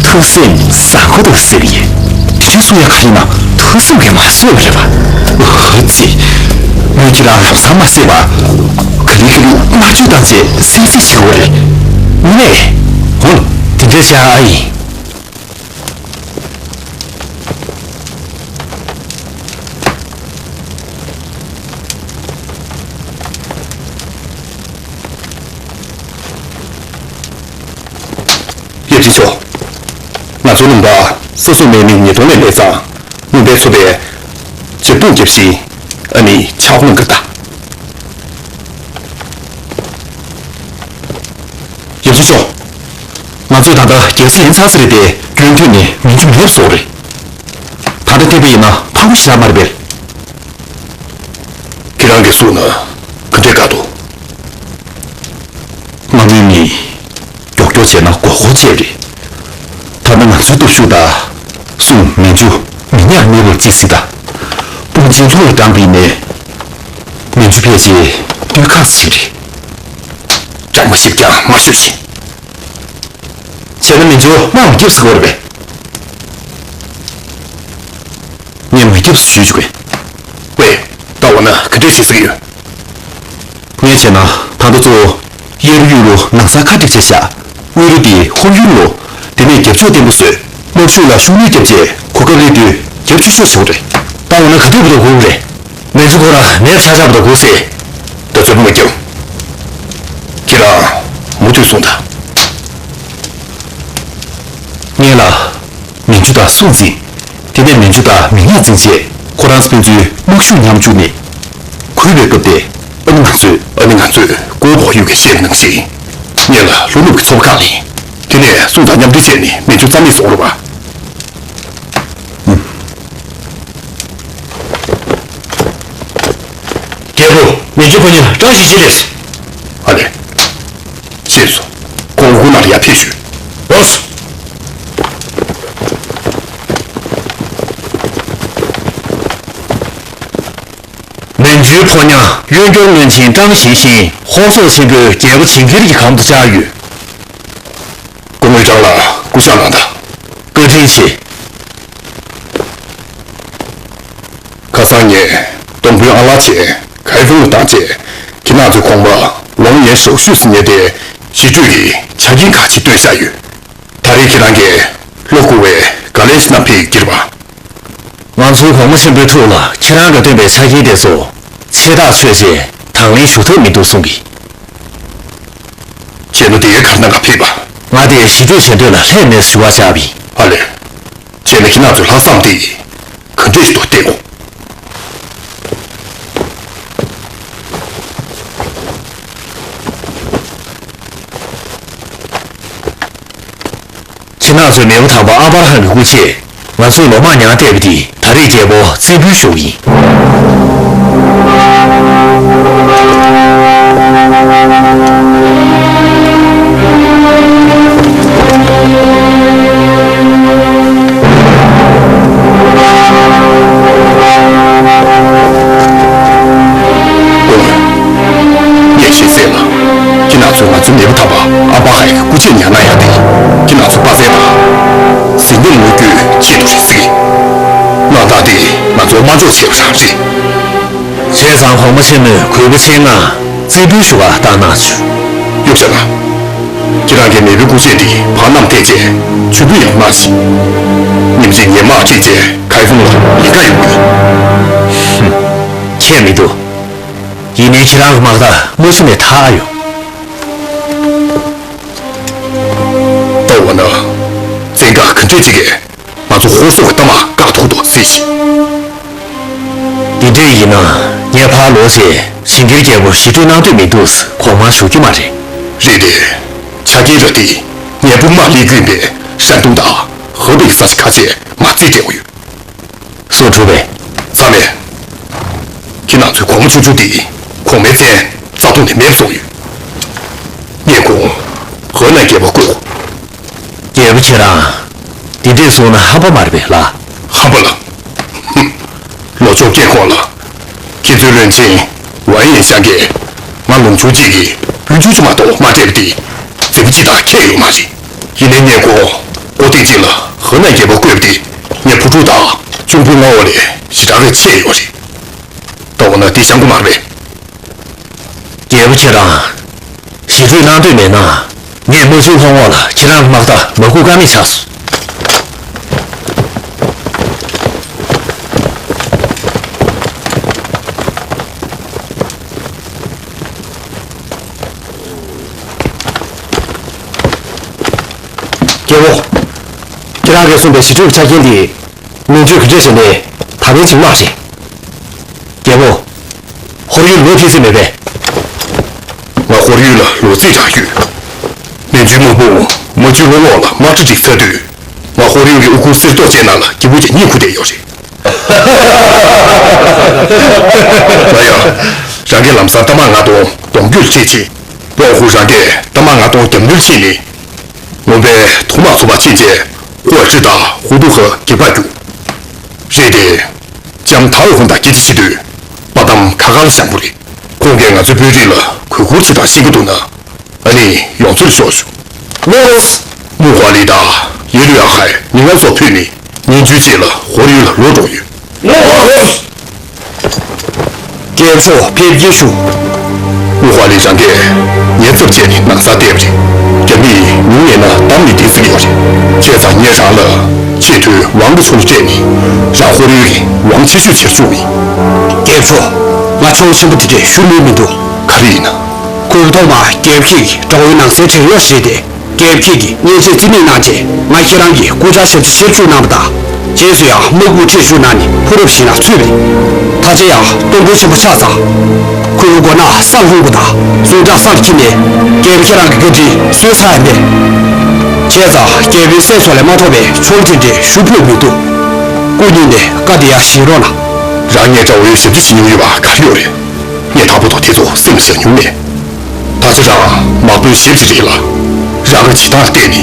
ཐུགས་སེམས་བཟང་པོ་འདུག་ཟེར་གྱི་ཡིན། དེ་འདྲའི་གསུང་ཡ་ག་རེ་ན། ཐུགས་སེམས་ཀྱིས་མ་བཟོད་པ་རེད་པ། ཨ་ཙི། ངས་ཁྱེད་རང་ལམ་སང་མ་བསད་པར། ག་ལེ་ག་ལེ་མ་བཅོས་བཏང་བྱས་བསད་རྩིས་བྱེད་དགོས་རེད། ངས། འོ། དེ་འདྲ་བྱ་ཨ་ཡིན། ཡབ་རྗེ་མཆོག་ང་ཚོའི་ལུང་པ་ས་སྲུང་མའི་མི་ཉིས་སྟོང་ལས་མེད་ཙང་། ལུང་པའི་ཚོ་པས་ཇ་དུང་རྒྱབ་བཞིན་ཨ་ནི་ཕྱག་ལོང་གི་ལྟ། ཡབ་རྗེ་མཆོག་ང་ཚོས་ད་ལྟ་རྒྱལ་ས་ཡན་ཚ་ས་རེད་དེ། རྒྱུན་མཐུད་ནས་མི་འཇུ་མེད་པ་བཟོ་རེད། ད་ལྟ་བལྟས་པ་ཡིན་ན་ཕངས་པོ་ཞེ་དྲག་མ་རེད་པས། ཁྱེད་རང་གིས་གསུངས་ན་ག་འདྲས་དགའ་འདུག་ང་ནི་ནི། མགྱོགས་མགྱོགས་བྱས་ན་མགོ་སྐོར་བྱས་རེད། ད་ལྟ་ང་ཚོའི་སྟོབས་ཤུགས་དང་། སྲུང་མི་འཇུ་མི་ཉག་མེད་པར་བརྩི་སྲིད་ད། དཔུང་ཆེན་ལྷོ་ལ་དྲངས་པ་ཡིན་ནའི། མི་འཇུ་ཕལ་ཆེར་སྟོད་ཁ་ཞིག་རེད། དྲག་མ་ཞིག་ཀྱང་མ་ཤོད་ཤིག་བྱས་ན་མི་འཇུ་དམག་མ་རྒྱབ་ཟེར་གོ་རེད་པས། ངས་མ་རྒྱབ་ཟེར་ཞུས་བཅུག་གས། ཝེ། ད་འོ་ན་ག་འདྲས་བྱེད་ཟེར་གྱི་ཡོད། ངས་བྱས་ན་ད་ལྟ་གཙོ་བོ་གཡས་རུ་གཡོན་རུ་ནང་ས་ཁ་སྒྲིག་ཆ་བཞག་དབུས་རུ་དེ་ཧོར་ཡུལ་ལོ། དེ་ནས་རྒྱབ་ཕྱོགས་བརྟན་པོ་བཟོས། དམག་ཤུགས་ལ་ཤུགས་སྣོན་བརྒྱབ་རྗེས་གོ་སྐབས་སླེབས་དུས་རྒྱབ་ཆུ་ཤོར་བྱུང་རེད། ད་འོ་ན་ག་དུས་བར་དུ་སྒུག་རེད། མི་ཚོ་ཁོ་རང་ནས་ཚ་ཚ་བར་དུ་སྒུག་སྲིད། ད་རྩོད་པ་མ་རྒྱབ། ཁྱེད་རང་ དུས་གསུངས་དང་། ངེད་ལ་མན་ཇུ་དང་སུ་འཛིན། དེ་ནས་མན་ཇུ་དང་མི་ཉག་འཛིན་བྱས། ཁོ་རང་ཚོ་ཕན་ཚུན་དམག་ཤུགས་མཉམ་བཅུག་ནས། གུས་པའི་སྐབས་དེ། ཨ་ནི་ང་ཚོས། ཨ་ནི་ང་ཚོས་ཀོའུ་བོ་ཡུ་གིས་བཤད་པ་ནང་བཞིན། ངེད་ལ་ལྷོ་ནུབ་ཀྱི་ཚོགས་ཁག་ལེན། དེ་ནས་སུ་དང་མཉམ་འབྲེལ་བྱས་ནས་མན་ཇུ་རྩ་མེད་བཟོ་དགོས་རེད་པ། རྒྱལ་པོ། མན་ཇུ་ཕོ་ཉ་ཀྲང་ཞི་ཅི་རེད། ཨ་ལེ། ཤེས་སོང་། ཁོང་དབུ་ནང་ལ་ཡར་ཕེབས་ཤོག་འོ། མན་ཇུའི་ཕོ་ཉ་གཡོན་སྐྱོར་བློན་ཆེན་ཀྲང་ཞི་ཤིན་ཧོར་སོག་ཆེན་པོའི་རྒྱལ་པོ་ཇིང་གིར་གྱི་གམ་དུ་བཅར་ཡོད། སྐུ་ངོ་ཀྲང་ལགས་སྐུ་ཞབས་གནང་དང་། བཀའ་དྲིན་ཆེ། ཁ་སང་ངས་སྟོང་དཔོན་ཨ་ལགས་བྱས་ཁའི་ཧྥུང་ལ་བཏང་རྗེས། ཁྱེད་རང་ཚོའི་གོང་མ་ཝང་ཡན་ཧྲའོ་ཞུས་ཟེར་མཁན་དེ་ཞི་གྲོས་ཀྱི་ཆ་རྐྱེན་ཁག་ཅིག་བཏོན་བཞག་ཡོད། ད་རེས་ཁྱེད་རང་གིས་བློ་འགུག་པའི་བཀའ་ལན་ཞིག་གནང་ཕེབས་ཡོད་ཀྱི་རེད་པ། ང་ཚོའི་གོང་མ་ཆེན་པོའི་ཐུགས་ལ་ཁྱེད་རང་གིས་བཏོན་པའི་ཆ་རྐྱེན་དེ་ཚོ་ཆེ་ཐག་ཆོད་རྗེས་དང་ལེན་ཞུ་ཐབས་མི་འདུག་གསུང་གི། བྱས་ན་དེ་ག་རེ་གནང་ག་ཕེབས་པ། ང་དེ་ཞི་གྲོས་བྱེད་འདོད་ལ་ལྷད་མེད་ཞུ་བ་བྱ་བ་ཡིན། ཨ་ལས། བྱས་ན་ཁྱེད་རང་ཚོའི་ལྷག་བསམ་དེ་ག་འདྲས་ཞིག་འདུག་བལྟས་གོ། ཁྱེད་རང་ཚོའི་མེས་པོ་དམ་པ་ཨ་པ་ར་ཧམ་གྱི་སྐུ་ཕྱྭས་ང་ཚོའི་ལོ་མང་མྱང་བལྟས་པ་འདི་ད་རེས་རྒྱལ་པོ་རྩིས་འབུལ་ཞུ་གི་ཡིན། ངས་ཤེས་གསལ་ལ། ཁྱེད་རང་ཚོས་ང་ཚོའི་མེས་པོ་དམ་པ་ཨ་པ་ཧའི་སྐུ་ཕྱྭས་ཉར་གནང་ཡག་དེ། ཁྱེད་རང་ཚོའི་དཔའ་རྩལ་དང་། གཟི་ཉམས་མངོན་འགྱུར་ཆེད་དུ་རེད་ཟེར་གི། གནང་སྟངས་དེ་ང་ཚོ་དམའ་འཇོག་བྱས་པ་རང་རེད། བྱས་ཙང་གོང་མ་ཆེན་མོས་གུས་པ་ཆེ་མངགས་རྩིས་འབུལ་ཞུ་བར་བཏང་གནང་བྱུང་། གཡུ་བྱ་ལགས། ཁྱེད་རང་གིས་མེས་པོའི་སྐུ་ཕྱྭ་འདི་བར་རྣམས་བསྟན་བྱས་མཆོད་འབུལ་ཡང་གནང་ཞིང་། ཉིན་གཅིག་ངས་དམག་ཁྲིད་བྱས་ཁའི་ཧྥུང་ལ་ལེན་ག་ཡོང་གི་ཡོད། ཁྱད་མི་འདུག་ཡིན་ནའི་ཁྱེད་རང་གི་དམག་རྟ་དམག་ཤུགས་ནས་ཐར་ཡོང་། ད་འོ་ན། བཙན་བཀག་ག་འདྲས་ཅིག་གིས་ང་ཚོ་ཧོར་སོག་གི་རྟ་དམག་བཀག་ཐུབ་འདུག་གཟིགས་ཤིག་འདི་འདྲས་ཡིན་ན་ངས་ཕར་ལོག་རྗེས་ཇིང་གིར་རྒྱལ་པོར་ཞི་གྲོས་གནང་འདོད་མི་འདུག་གོང་མར་ཞུ་རྒྱུ་མ་རེད། རེད་དེ། ཆ་རྐྱེན་ར་དེ་ངས་དཔུང་དམག་སླེབས་རྒྱུ་ཡིན་པས་ཧྲན་ཏུང་དང་ཧེ་པེ་གི་ས་ཆ་ཁ་ཤས་མ་རྩིས་སྤྲད་དགོས་ཡོད། སུ་གྲུབ་པས། ཚང་མས། ཁྱེད་རྣམ་ཚོའི་གོང་མ་ཆུང་ཆུང་དེ་གོང་མའི་བཙན་རྩ་ཐོག་ནས་མེད་སོང་ཡོད། ངས་ཁོང་ཧོ་ནན་རྒྱལ་པོར་བསྐོས། རྒྱལ་པོ་ཁྱེད་རང་། འདི་འདྲས་གསུངས་ན་ཧམ་པ་མ་རེད་པས་ལགས། ཧམ་པ་ལ། ཧུམ། ལོ་བཅོ་བརྒྱད་གོང་ལ། ཁྱེད་ཚོའི་བློན་ཆེན་ཝན་ཡན་ཤང་གིས་ང་ལུང་ཕྱུག་གཅིག་གི་སྤུན་ཆུང་གཅིག་མ་གཏོགས་མ་སྤྲད་པ་དེ་མཛེས་པོ་གཅིག་དང་ཁྱད་ཡོད་མ་རེད། ཡིན་ནའི་ངས་ཁོ་ཨོ་ཏིག་ཅིག་ལ་ཧོ་ནན་རྒྱལ་པོར་བསྐོས་པ་དེ་ངའི་བུ་ཕྲུག་དང་གཅུང་པོའི་མངའ་འོག་ལས་ཞེ་དྲག་གི་ཆེ་ཡོད་རེད། ད་འོ་ན་དེ་བཤད་དགོས་མ་རེད། རྒྱལ་པོ་ཁྱེད་རང་། ཞི་གྲོས་གནང་འདོད་མེད་ན། ངས་རྨ་ཆུའི་ལྷོ་ངོས་ལ་ཁྱེད་རང་གི་དམག་རྟ་མ་བསྐུར་ཀ་མེད་ཆགས་སོང་། རྒྱལ་པོ། ཁྱེད་རང་གིས་གསུངས་པའི་ཞི་གྲོས་ཀྱི་ཆ་རྐྱེན་དེ། མན་ཇུས་ག་འདྲས་བྱས་ནས་ད་ཕན་ཆེན་མ་རེད། རྒྱལ་པོ། ཧོར་ཡུལ་ལོག་ཐུབ་ས་མེད་པས། ང་ཧོར་ཡུལ་ལ་ལོག་རྩིས་རང་ཡོད། མན་ཇུའི་དམག་དཔུང་རྨ་ཆུའི་ལྷོ་ངོས་ལ་དམག་ཁྲིད་ཅིག་ཚར་དུས། ང་ཧོར་ཡུལ་གྱི་དབུ་ཁུག་གསེར་ཏོག་ཅན་ནང་ལ་སྐྱིད་པོ་ཅིག་གཉིད་ཁུག་བསྡད་ཡོད་རེད། ང་ཡང་། རང་གིས་ལམ་སང་རྟ་དམག་ལྔ་སྟོང་གདོང་བསྐྱོད་ཁྲིད་ཕྱིན། ལོག་ཧུ་རང་གིས་རྟ་དམག་ལྔ་སྟོང་རྒྱབ་མདུན་ཕྱིན་ནས། ངོམ་པའི་ཐོག་མ་ཚོ་མ་ཕྱིན་རྗེས་ཧུའ་ཁྲི་དང་ཧུ་ཏུ་ཧ་གིས་ཕར་རྒྱུགས། རེད་དེ། ལྕམ་ཐའོ་ཧུན་དང་སྐྱིད་ཏི་ཕྱི་དུས་པ་དམ་ཁ་ཁ་ལ་བཞག་པོ་རེད། ཁོང་གིས་ང་ཚོའི་དཔོན་རིགས་ལ་གུས་བཀུར་བྱེད་སྟངས་ཤེས་ཀྱི་འདུག་ན། ཨ་ནི་ཡོང་ཚུལ་ཤོག་ཤོག་ལོས། མུ་ཧ་ལི་དང་ཡེ་ལུ་ཡ་ཧའི་མི་ངན་ཚོ་ཕུད་ནས་ཉིན་བཅུའི་རྗེས་ལ་ཧོར་ཡུལ་ལ་ལོག་འགྲོ་ཡོད། ལོས། རྒྱལ་མཆོག་ཕེབས་སྐྱེལ་ཞུ། མུ་ཧ་ལི་རང་གིས་ངའི་ཚབ་བྱས་ནས་ནང་སར་བསྡད་པ་རེད། རྒྱ་མིས་ཉུང་ཉེས་ན་བདམས་ནས་བསྡད་ཟེར་གྱི་ཡོད་རེད། བྱས་ཙང་ངས་རང་ལ་ཆེས་མཐོའི་ཝང་གི་ཚོགས་གཙོ་སྤྲད་ནས་རང་ཧོར་ཡུལ་གྱི་ཝང་ཆེ་ཤོས་ཆེར་བཅུག་ཡིན། རྒྱལ་མཆོག་ང་ཆུང་ཆེན་པོ་དེ་འདྲས་ཞུ་མུས་མི་འདུག་ག་རེ་ཡིན་ན། ཁོས་ཐོག་མར་རྒྱལ་པོ་ཁྱེད་ཀྱི་དགྲ་བོའི་ནང་གསེས་དྲན་གཡོག་བྱས་ཏེ། རྒྱལ་པོ་ཁྱེད་ཀྱིས་མཉེན་ཆས་རྩིས་མེད་གནང་རྗེས། ང་ཁྱེད་རང་གི་སྐུ་བཅར་ཞབས་ཕྱི་ཕྱིར་ཚུར་གནང་བ་དང་། རྗེས་སུ་ཡང་དམག་དཔུང་ཁྲིད་ཞུགས་གནང་ནས་ཕོ་རབ་ཞིག་ལ་ཚུད་པས། ད་ཆ་ཡང་གཏོར་རྒོལ་ཆེན་པོ་ཆགས་ཙང་། ཁོའི་མགོ་ནག་སར་ལྷུང་བ་དང་ཟུངས་ཁྲག་སར་འཁྱིལ་ནས། རྒྱལ་པོ་ཁྱེད་རང་གི་བཀའ་དྲིན་གསོས་ཚར་ཡ་མེད། བྱས་ཙང་རྒྱལ་པོའི་སྲས་ཚོ་ལས་མ་ཐོབ་པའི་ཆོ་ལོ་དེ་འདྲའི་ཞུ་ཕོད་མི་འདུག་སྐུ་ཉིད་ནས་བཀའ་དེ་ཡང་བཞེས་རོགས་གནང་། རང་ངའི་དགྲ་བོའི་ཞབས་ཕྱི་བྱེད་མྱོང་ཡོད་པ་ག་རེ་ཡོད་རེད། ངས་དྭགས་པོ་དང་དེ་ཚོ་སེམས་ལ་བཞག་མྱོང་མེད། ད་ཆ་རང་དམག་དཔོན་ཞེ་པོ་ཅིག་རེད་ལ། རང་གི་བྱེད་སྟངས་བལྟས་ནས་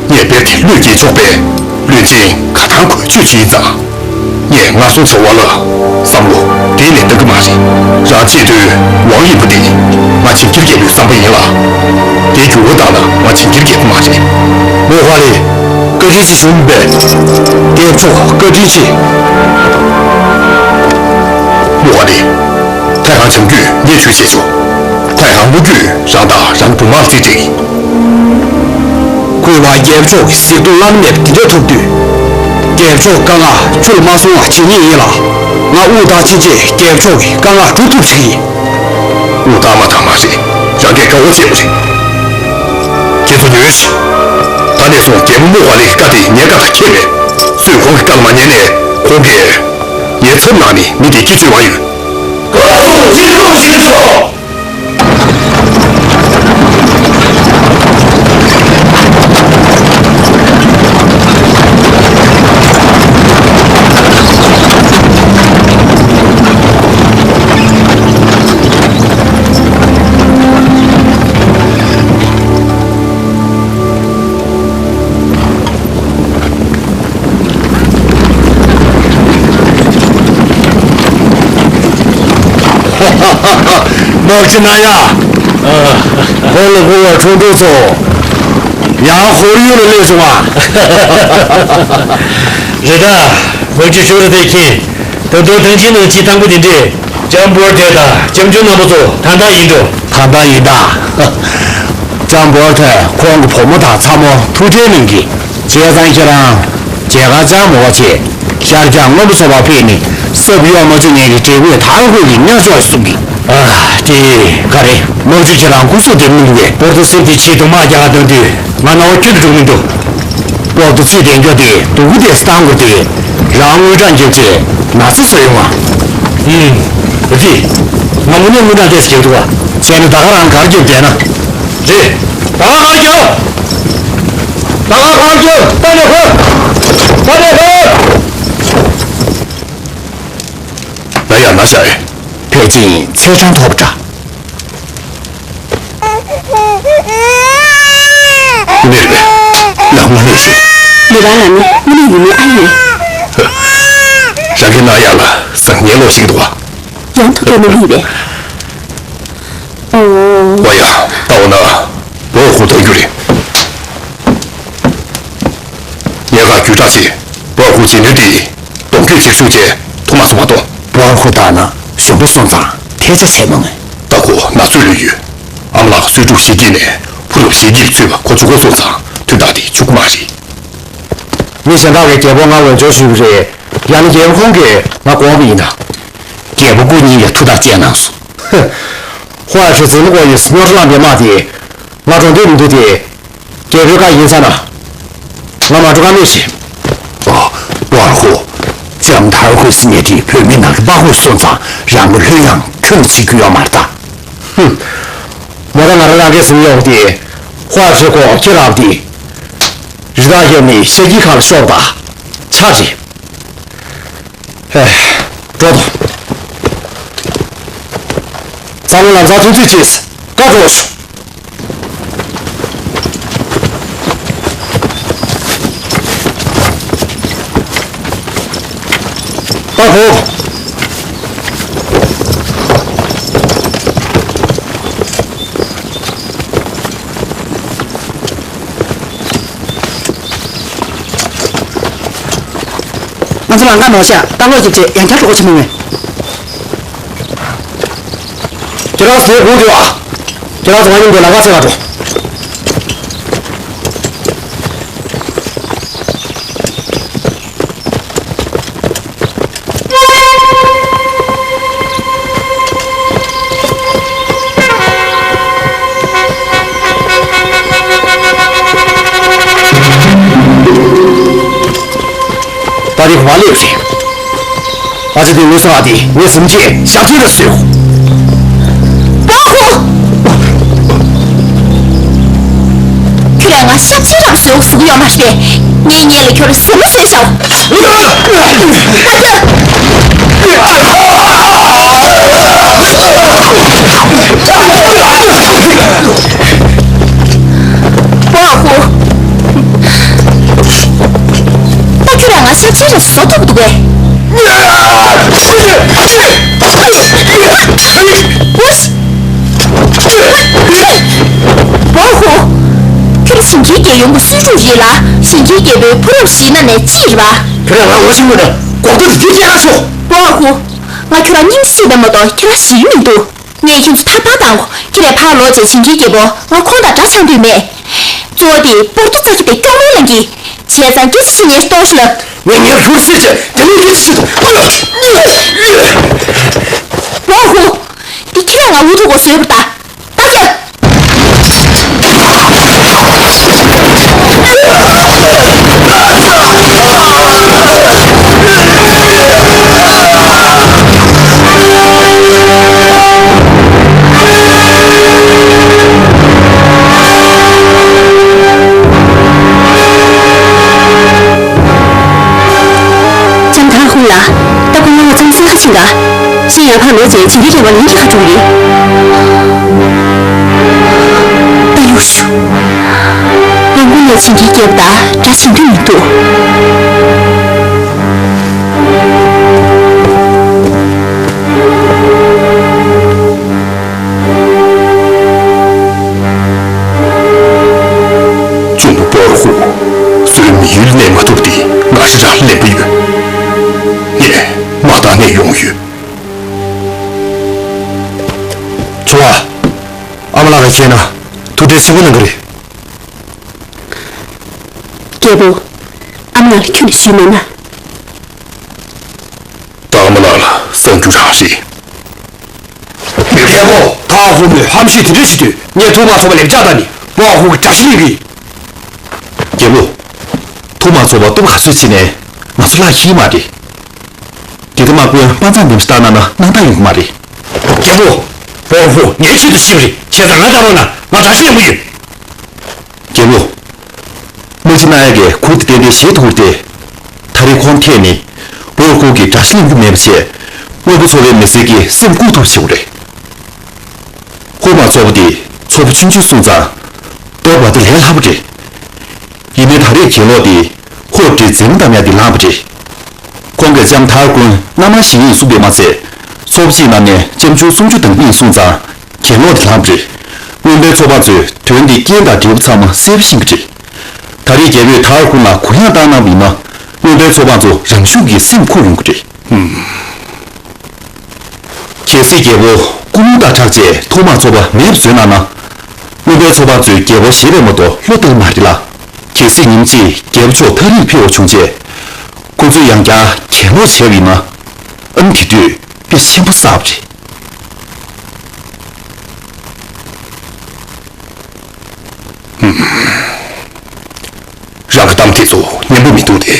ངས་རྦད་དེ་བློས་འགེལ་ཆོག་པས། བློན་ཆེན་ག་དང་གོ་ཆོད་ཅིག་ཡིན་ཙང་། ངས་ངར་སོང་ཚེ་བ་ལ་བསམ་བློ་གཏན་ནས་གཏང་གི་མ་རེད། རང་ཆེས་མཐོའི་ཝང་ཡིན་པ་དེ་ང་ཇིང་གིར་རྒྱལ་པོའི་བསམ་པ་ཡིན་ལ། དེ་འགྱུར་བ་བཏང་ན་ང་ཇིང་གིར་རྒྱལ་པོ་མ་རེད། མོ་ཧ་ལེ། བཀའ་དྲིན་ཆེ་ཞུ་མི་པས། རྒྱལ་མཆོག་བཀའ་དྲིན་ཆེ། མོ་ཧ་ལེ། ཐའི་ཧང་བྱམས་རྒྱུད་ངས་ཞུས་བྱས་ཆོག་ཐའི་ཧང་མུ་རྒྱུད་རང་དང་རང་གི་བུ་མང་རྩིས་སྤྲད་ཡིན། གུས་པ་རྒྱལ་མཆོག་གི་གཟིགས་མཐོང་བླ་ན་མེད་པ་དེ་འདྲ་ཐོབ་དུས། རྒྱལ་མཆོག་བཀའ་མངགས་ཁྱོད་ལ་མ་སོང་བ་བྱེད་ངེས་ཡིན་ལ། ང་དབུགས་བཏང་ཕྱིན་ཆད་རྒྱལ་མཆོག་གི་བཀའ་མངགས་སྒྲུབ་ཐུབ་ཟེར་གྱི་ཡིན། དབུགས་བཏང་མ་བཏང་མ་རེད། རང་གིས་དགའ་བོ་བྱས་པ་རེད། ཁྱེད་ཚོ་ཉོན་ཞིག་ད་ནས་བཟུང་རྒྱལ་པོ་མོ་ཧ་ལེའི་བཀའ་དེ་ཉན་དཀའ་དང་ཁྱད་མེད། སུས་ཁོང་གི་བཀའ་ལ་མ་ཉན་ནས་ཁོང་གིས་ངའི་ཚབ་གནང་ནས་མི་དེ་སྐྱེ་བཅུག་པ་ཡོད། སྐུ་ཚབ་ཅི་ཐུབ་བྱེད་ཆོག་དམག་སྤྱི་རྣམ་དབྱངས། ཁོང་ལ་བསྐུར་བ་ཁྲོམ་ཁྲོམ་ཚོ། ཡང་ཧོར་ཡུལ་ལ་སླེབས་བྱུང་བ། རེད་ད། དམག་སྤྱི་ཤོག་རི་དེ་ཁྱེད། ད་དུང་ཐང་ཆེན་ནང་ཆེས་ཐང་པོ་དེ་འདྲས། ལྕམ་བོར་ཐེ་དང་ལྕམ་ཆུང་རྣམ་པ་ཚོ་ད་ལྟ་ཡིན་འགྲོ། ད་ལྟ་ཡིན་ད། ལྕམ་བོར་ཐེ་ཁོང་གི་བུ་མོ་དང་ཚ་མོ་ཐུགས་ཁྲལ་གནང་གི། བྱས་ཙང་ཁྱེད་རང་མཇལ་ཁ་བཅར་མ་དགོས་བྱས། ཤར་རྒྱག་སྔོན་པོ་ཚོ་བ་ཕེབས་ནས་སྲབ་གཡོག་མ་བཅུག་མཁན་གྱི་བགྲེས་པོས་ཐང་ཁོས་ཀྱི་ཉག་ཆོག་གསུང་གི། ཨ། དེ་ག་རེ། དམག་སྤྱི་ཁྱེད་རང་སྐུ་གཟུགས་བདེ་མི་འདུག་གས། པོར་ཏོ་སེབ་དེ་ཆེས་དུ་དམག་རྒྱག་ག་འདོན་དུས་ང་རྣ་བ་སྐྱོན་དུ་འགྲོ་མི་འདུག་པོར་ཏོ་ཚུད་བསྡད་རྒྱུ་དེ་སྡུག་གུ་དེ་སྟངས་དགོས་ཏེ། རང་དངུལ་གྲངས་རྒྱབ་བྱས་ན་ཚ་བཟོ་ཡོང་ང་། ཨུམ། རེད། ང་དངོས་གནས་དངུལ་གྲངས་ཏོག་ཙམ་རྒྱབ་འདུག་བ། བྱས་ན་ད་ག་རང་གར་རྒྱབ་བསྡད་ན། རེད། ད་ག་གར་རྒྱབ། ད་ག་གར་རྒྱབ། ད་ནས་ཧོ། ད་ནས་ཧོ། ན་ཡ་ན་ཤ་ཨེ། ཕལ་ཆེར་ཚེས་གྲངས་ཐོབ་འདྲ། དངོས་གནས་རེད་པས། ལགས་དངོས་གནས་རེད། ལི་རང་ལ་ནི་དངོས་གནས་ཡིན་མིན་ཨ་ཡོད། རང་གིས་ན་ཡ་ལ་བཟང་ངན་ལོག་ཤིག་འདུག་བ། ཡང་ཐུག་གི་མི་ཡིན་པས། ཨོ། ཝ་ཡ། ད་འོ་ན། བོར་ཧུ་ཐོན་རྒྱུ་རེད། ཉེན་ཁ་བརྒྱུད་བསྒྲགས་བྱས། བོར་ཧུ་བྱེད་ནུས་དེ། གདོང་སྐྱོད་བྱེད་ཤུགས་བྱས་ཐོག་མ་སུ་མ་གཏོང་། བོར་ཧུ་ལྟར་ན་གཞོན་པོ་སོང་ཙང་ཐལ་ཆ་བྱས་མ་ངེས། ད་ཁོ་ན་ཚོད་ལོས་ཡོད། ཨ་མ་ལགས་གསོས་ཕྲུག་ཞིག་སྐྱེས་ནས་ཕུ་རབ་ཞིག་སྐྱེས་ཚུད་པ་ཁོ་ཆུ་ཁོ་སོང་ཙང་དུས་རྟག་དེ་ཆུག་གི་མ་རེད། མི་གཞན་དག་གིས་རྒྱལ་པོ་ང་འོས་སྦྱོར་ཞུས་པ་རེད། ཡང་ན་རྒྱལ་པོ་ཁོང་གིས་ང་དགོངས་པ་ཡིན་ན། རྒྱལ་པོ་སྐུ་ཉིད་ཀྱིས་ཐུགས་ཐག་བཅད་གནང་སོང་། ཧོ་ཨ་ཁྲི་ཙི་ནི་ཀོ་ཡིས་རྙོག་དྲ་ལངས་པའི་དམག་དེ། ང་འགྲོ་འདོད་མི་འདུག་སྟེ། རྒྱལ་པོའི་བཀའ་ཡིན་ཙང་ན། ང་མ་འགྲོ་ཀ་མེད་ཞེས། ཨོ། བོར་ཧུ། ལྕམ་དར་ཧུ་སི་ཉེ་དྲིས་བོད་མི་ནང་གི་དཔའ་རྒོད་སོང་ཙང་རང་གི་ལྷོད་ཡངས་ཁྱོན་ནས་བྱེད་རྒྱུ་ཡོད་མ་རེད་ད། ཧུམ། མོ་ད་ང་རང་རང་གིས་ཟིན་ཡོང་སྟེ། ཧོ་ཨ་ཁྲི་ཀོ་ཁྱེད་རང་དེ། རི་དྭགས་གཡབ་ནས་ཤ་ཁྱི་ཁ་ལ་ཤོར་ད། ཆ་རེད། ཧེ། འགྲོ་དང་། འཛམ་གླིང་ལམ་སང་ཐུག་ཚུལ་གྱིས་བཀའ་སྒྲོགས་ཤོག་ད་གོ། ང་ཚོ་ལམ་ཁ་ནོར་ཤག་ལྟ་ཀློག་བྱེད་བྱེད་ཡང་བསྐྱར་འགྲོ་དགོས་ཆགས་མི་མེད། ཁྱེད་རང་ཚོ་དེར་སྒུག་སྡོད་ཨ། ཁྱེད་རང་ཚོ་ང་མཉམ་དུ་ལམ་ཁ་ཕྱེད་ལ་འགྲོ། རིག་པ་ལེགས་རེད། ཨ་ཅེ་དེ་ངོས་སུ་ཨ་དེ་ངས་སེམས་ཅན་ཞག་ཐུན་ར་སུས། པོ་ཧུ། ཁྱོད་ལ་ང་ཞབས་ཕྱི་རང་བཟོས་ཟུག་ཡོད་མ་རེད། ངའི་ཉེ་ལ་ཁྱོད་ཟེར་མ་བཟོས་ཤག་པོ་ཧུ། ད་ཁྱོད་ལ་ང་ཞབས་ཕྱི་རང་བཟོ་ཐུབ་འདུག་གས། པོ་ཧུ། ཁྱོད་ཞིང་ཁའི་རྒྱལ་ཡོངས་ཀྱི་གསོས་ཕྲུག་རེད་ལ། ཞིང་ཁའི་རྒྱལ་པོའི་ཕོ་རབ་ཞིག་ན་ནས་ཅི་རེད་པ། ཁྱོད་རང་ངོ་ཤེས་མོད་ན་གོག་ཏོ་དེ་སྐད་ཆ་ཤོད། པོ་ཧུ། ང་ཁྱོད་རང་སྙིང་རྗེ་ཡོད་པ་མ་གཏོགས་ཁྱོད་རང་ཞེ་གི་མི་འདུག་ངས་ཁྱེད་ཚོ་ཐར་པ་བཏང་གོ། ཁྱེད་རང་ཕར་ལོག་བྱས་ཞིང་ཁའི་རྒྱལ་པོ་ང་ཁོང་དང་འདྲ་ཆགས་འདོད་མེད། གཙོ་བོ་དེ་པོར་ཏོ་རྩ་ཁྱི་དེ་སྐྱོ་མོ་ལངས་ཀྱི། བྱས་ཙང་སྐད་ཆ་ཤི་ཉེར་ཏོག་ཤི་ལབ། ངས་ངའི་ཕུར་སེ་བྱས་དེ་ནས་སྐད་ཆ་ཤི་ཐུབ། པོ་ཧུ། འདི་ཁྱེད་རང་ང་འུ་ཐུག་གོ་བཟོས་པ་ད། ད་ཀྱ། ལྕམ་ཐར་ཧུན་ལགས། ད་ཁོང་ང་ཚང་སེང་ཁ་ཕྱིན་ག་ཤི་ཡང་ཕར་ལོག་རྗེས་བྱིན་གྱིས་རྒྱལ་བ་ལིན་གྱི་ཁ་དྲུག་རེད། ད་ཡུག་ཤུ། རང་ཁོང་ནས་བྱིན་གྱིས་རྒྱལ་བ་དང་འདྲ་བྱེད་འདོད་མི་འདུག་ལྗོན་པ་པོར་ཧུ། སུའི་མི་ཡུལ་གནས་མ་ཐུབ་དེ་ང་རང་རང་ལེན་པ་ཡོད། ངས་མ་བཏང་ནས་ཡོང་ཡོད། ཚོ་བ། ཨ་མ་ལགས་ཀྱིས་ཁྱེད་ན་ཐུགས་ཁྲལ་ཆེན་པོ་གནང་གི་རེད། རྒྱལ་པོ། ཨ་མ་ལགས་ལ་ཁྱོད་ནས་ཞུས་མེད་ན། ད་ཨ་མ་ལགས་ལ་གསང་རྒྱུ་རང་རེད། རྒྱལ་པོ། ད་ཧུ་མོས་ཧམ་བཤད་དེ་འདྲ་བྱེད་དུས་ངས་ཐུགས་མ་ཚོར་བ་ལེབ་ལྕག་བཏང་ནས་པོ་ཧུ་གི་དགྲ་ཤ་ལེན་གི། རྒྱལ་པོ། ཐུགས་མ་ཚོར་བ་སྟོབས་ག་ཚོད་བྱས་ནས་ང་ཚོ་བརླག་ཤེས་མ་རེད། དེ་ལྟ་དམག་དཔོན་དཔའ་མཛངས་འདེམས་ཤོག་བཏང་གནང་ན་སྣང་དག་ཡོང་གི་མ་རེད། རྒྱལ་པོ། པོ་ཧུ་ངའི་ཆེད་དུ་ཤི་བ་རེད། བྱས་ཙང་ང་བཏང་རོགས་གནང་། ང་དགྲ་ཤ་ལེན་གི་ཡོད། རྒྱལ་པོ། དམག་སྤྱི་རྣམ་གཉིས་ཀྱིས་ཁུར་དེ་ཏན་ཏན་བཞེས་ཐུབ་པ་རེད་དེ། ད་རེས་ཁོང་ཐད་ནས་པོ་ཧུ་གི་དགྲ་ཤ་ལེན་རྒྱུ་མེད་པ་བྱས། དངོས་པོ་ཚོ་བའི་མི་སེར་གྱི་སེམས་བཀུག་ཐུབ་བྱེད་དགོས་རེད། ཧུ་མ་ཚོ་བ་དེ་ཚོ་བ་ཆུང་ཆུང་སོང་ཙང་། གཏོར་བ་དེ་ལས་སླ་པོ་རེད། ཡིན་ནའི་ད་རེས་གྱེན་ལོག་དེ་ཧོར་འདྲེ་འཛིང་གཏམ་ཡག་དེ་ལངས་པ་རེད། ཁོང་གིས་ལྕམ་ཐར་ཀུན་སྣ་མང་ཞིག་ཡིན་གསུངས་པས་མ་ཚད། ཚོ་བ་གཅིག་ནང་ནས་ལྕམ་ཆུང་སུམ་ཅུ་དང་གཉིས་སོང་ཙང་གྱེན་ལོག་དེ་ལངས་པ་རེད། རྔོན་པའི་ཚོ་པ་ཚོས་དོན་དེ་རྐྱེན་དང་འབྲས་བུ་ཚང་མ་གསལ་པོ་ཤེས་ཀྱི་རེད། ད་རེས་རྒྱལ་པོས་ཐར་ཀུན་ལ་གུ་ཡངས་བཏང་གནང་བ་ཡིན་ན། རྔོན་པའི་ཚོ་པ་ཚོ་རང་ཤུགས་ཀྱིས་སེམས་འཁུར་ཡོང་གི་རེད། གལ་སྲིད་རྒྱལ་པོ་སྐུ་རླུང་དང་སྦྲགས་བྱས་ཐོག་མར་ཚོ་པ་མེད་པ་བཟོས་གནང་ན། རྔོན་པའི་ཚོ་པ་ཚོས་རྒྱལ་པོ་བཞེས་པ་མ་གཏོགས་བློ་གཏད་མ་རེད་ལ། གལ་སྲིད་ཉིན་གཅིག་རྒྱལ་པོ་མཆོག་ཐག་རིང་ཕེབས་པ་བྱུང་རྗེས། ཁོ་ཚོས་ཡང་བསྐྱར་གྱེན་ལོག་བྱས་པ་ཡིན་ན། ཨ་ནི་དེ་དུས་དཔེ་ཆེན་པོ་བསགས་པ་རེད། རང་གི་གཏམ་དེ་ཚོ་སྙན་པོ་མི་འདུག་སྟེ།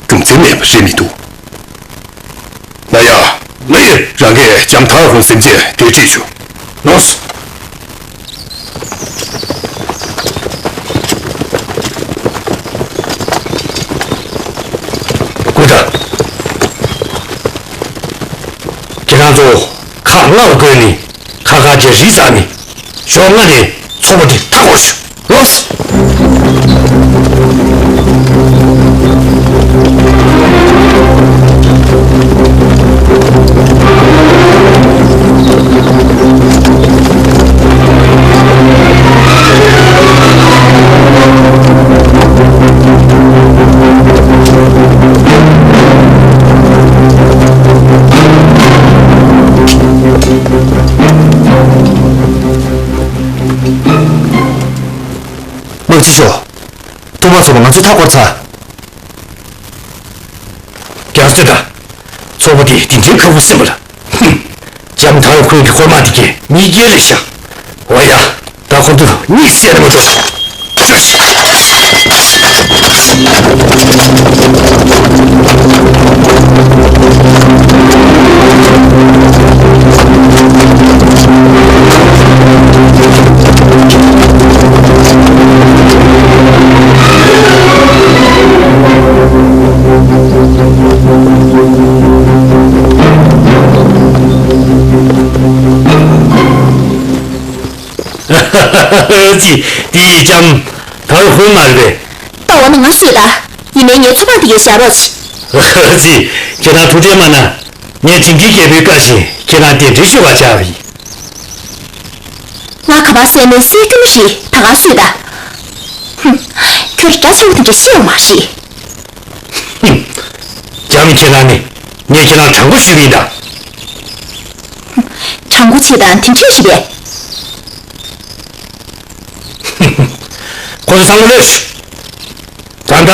རྒྱུ་མཚན་མེད་པ་རེད་མི་འདུག་ན་ཡ། ལགས་ཡོད། རང་གིས་ལྕམ་ཐར་ཧོན་སེམས་ཅན་དེ་ཁྲིད་ཤོག་ལོས། སྐུ་དྲག་ཁྱེད་རང་ཚོ་ཁག་ལྔ་བ་བགོས་ནས་ཁ་ཁ་གྱེས་རིས་བཙགས་ནས་ཞོགས་སྔ་ནས་ཚོ་པ་དེ་མཐའ་སྐོར་ཤོག་ལོས། དམག་སྤྱི་མཆོག་ཐོག་མར་ཚོ་པ་ང་ཚོས་མཐའ་བསྐོར་ཚར། རྒྱ་མཚོ་དང་། ཚོ་པ་དེ་འདི་འདྲའི་ཁ་ཁུ་སིམ་པ་ལ། ཧུམ། ལྕམ་ཐར་ཁོན་གྱི་ཧོར་དམག་དེ་གས་མི་སྐྱེལ་རེད་ཤག་འོ་ཡ། ད་ཁོ་ཚོ་གཉིད་སད་ན་མ་གཏོགས། བྱོས་ཤིག་ཙི། དེ་ཡི་ལྕམ་དར་ཧུན་མ་རེད་པས། ལྟ་འོ་ན་ང་སུས་ད། ཡིན་ནའི་ངའི་ཚོ་པ་དེ་གའི་ཞབས་རོགས་བྱེད། ཙི། ཁྱེད་རང་ཐུགས་ཁྲལ་མ་གནང་། ངས་ཇིང་གི་རྒྱལ་པོའི་བཀའ་བཞིན་ཁྱེད་རང་གདན་འདྲེན་ཞུ་བར་བཅར་བ་ཡིན། ང་ག་པར་བསད་ནའི་བསད་རྒྱུ་མ་རེད། ད་ག་སུས་ད། ཧུམ། ཁྱོད་རྒྱ་ཆེན་པོ་དེ་འདྲ་ཤེས་ཡོད་མ་རེད། ཧུམ། རྒྱ་མི་ཁྱེད་རང་ནི་ངས་ཁྱེད་རང་དྲང་པོ་ཞུས་པ་ཡིན་ད། དྲང་པོ་བྱེད་དང་དེ་འདྲས་རེད་པས། ཁོ་ཚོ་ཚང་མ་གློད་ཤོག་ད་ལྟ་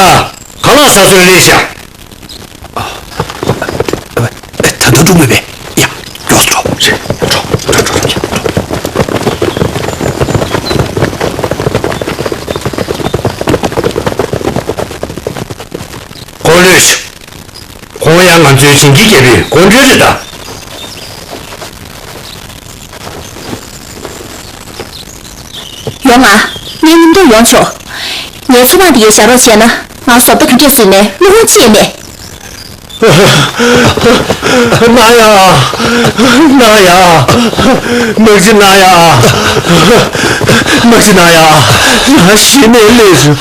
ཁ་ལག་ཟ་སྲོལ་ལས་བཞག་ད་ལྟ་འགྲོ་མེད་པས། ཡ། མགྱོགས་སུ་འགྲོ། རེད། འགྲོ་འགྲོ་འགྲོ་འགྲོ། ཁོ་གློད་ཤོག་ཁོང་ཡང་ང་ཚོའི་ཇིང་གི་རྒྱལ་པོའི་གོ་འདྲིས་རེད་ད། ཡོང་ང་། ངའི་མཉམ་དུ་ཡོང་ཆོག་ངའི་ཚོ་པ་འདི་གའི་ཞབས་རོགས་བྱས་ན་ང་བཟོ་ལྟ་ག་འདྲས་བཟོས་ནས་བློ་ཁོག་ཅི་ཡང་མེད། ན་ཡ། ན་ཡ། མ་གཞི་ན་ཡ། མ་གཞི་ན་ཡ། ང་ཤི་ནས་ལས་བྱུང་།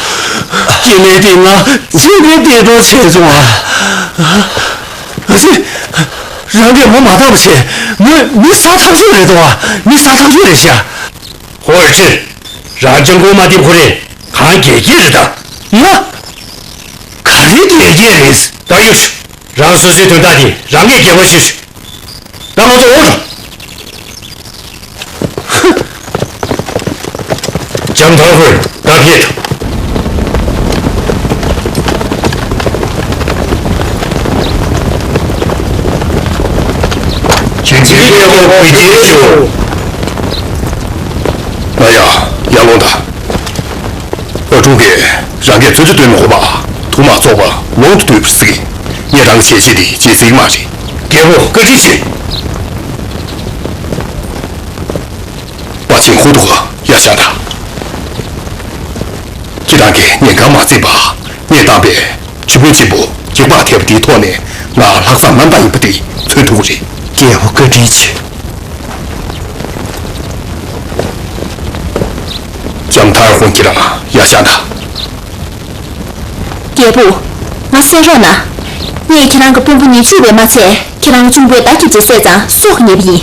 སྐྱེ་གནས་དེ་ང་ཚེ་འདིར་བདེ་འགྲོ་བྱས་བྱུང་བ། ཨ་ཙི། རང་གིས་མོ་མ་བཏང་བ་བྱས། མོ་མི་ཟ་ཐག་ཆོད་རེད་དོ། མི་ཟ་ཐག་ཆོད་རེད་ཤག་ཧོར་ཁྲི། རང་ཅང་གོ་མ་དེ་ཁོ་རེ་གང་རྒྱལ་རྒྱལ་རེད་ད། ང་། ག་རེ་རྒྱལ་རྒྱལ་རེད། ད་ཡོད། རང་སོ་སོའི་དོན་དག་དེ་རང་གིས་རྒྱལ་བ་ཞུ་ཞུ། ད་ང་ཚོ་འོང་། ལྕམ་ཐར་ཧུར་ད་ཕེབས། ཇིང་གི་རྒྱལ་པོ་གུས་བརྩི་ཞུ། ང་ཡ། ཡར་ལོངས་དང་། ཨ་ཀྲུང་གིས་རང་གིས་ཚོད་ཚོད་སྟོན་མི་དགོས་པ། ཐུགས་མ་ཚོགས་པ་ལོང་དུ་སྡོད་པར་གཟིགས། ངས་རང་གི་བྱས་རྗེས་དེ་བརྗེད་སྲིད་མ་རེད། རྒྱལ་པོ་བཀའ་དྲིན་ཆེ། པ་ཆེན་ཧུ་ཐུ་ཡར་བཞེངས་དང་། ཁྱེད་རང་གིས་ཉེན་ཁ་མ་བརྩིས་པ། ངས་བཏང་པའི་ཆུ་བོའི་གཅིག་པུ་འགྱིག་པར་ཐེབས་པ་དེའི་ཐོག་ནས་ང་ལྷག་བསམ་རྣམ་དག་ཡིན་པ་དེ་མཚོན་ཐུབ་ཀྱི་རེད། རྒྱལ་པོ་བཀའ་དྲིན་ཆེ། ལྕམ་ཐར་ཧོང་ཁྱེད་རང་ཡར་བཞེངས་དང་། རྒྱལ་པོ། ང་གསན་རོགས་གནང་། ངས་ཁྱེད་རང་གི་དཔོན་པོ་ཉེས་འཛུགས་བས་མ་ཚད་ཁྱེད་རང་གཅུང་པོའི་མདའ་རྒྱབ་ཅིག་བསད་ཙང་སྲོག་ཉེས་པ་ཡིན།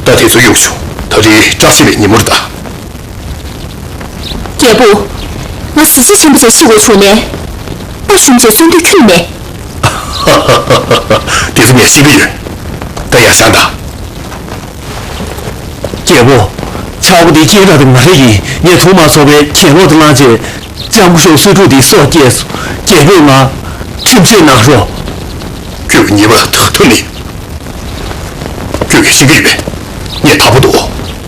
ད་དེ་ཚོ་གཡུག་ཞོག་ད་རེས་བཀྲ་ཤིས་པའི་ཉིན་མོ་རེད་ད། རྒྱལ་པོ། ང་གཟི་བརྗིད་ཆེན་པོ་ཞིག་ཤི་དགོས་བྱུང་ནས། ད་གཞུང་ཆེན་གསོན་དུས་ཁྱོན་མེད། དེ་ཚོ་ངས་ཤེས་ཀྱི་ཡོད། ད་ཡར་བཞེངས་དང་། རྒྱལ་པོ། ཆག་སྒོ་དེ་རྐྱེན་ར་དེ་ང་རེ་ཡིན། ངས་ཐུགས་མ་ཚོགས་པའི་གྱེན་ལོག་དེ་བླངས་རྗེས། ལྕམ་སྐུ་ཞབས་སུ་ཀྲུག་དེ་སྲོག་སྐྱེས་སོང་། རྒྱལ་པོས་ང་ཁྲིམས་བཅད་གནང་རོགས། ཁྱོད་ཀྱི་ཉེས་པ་དག་ཐུབ་ནི། ཁྱོད་ཀྱིས་ཤེས་ཀྱི་ཡོད་པས། ངས་ད་བར་དུ་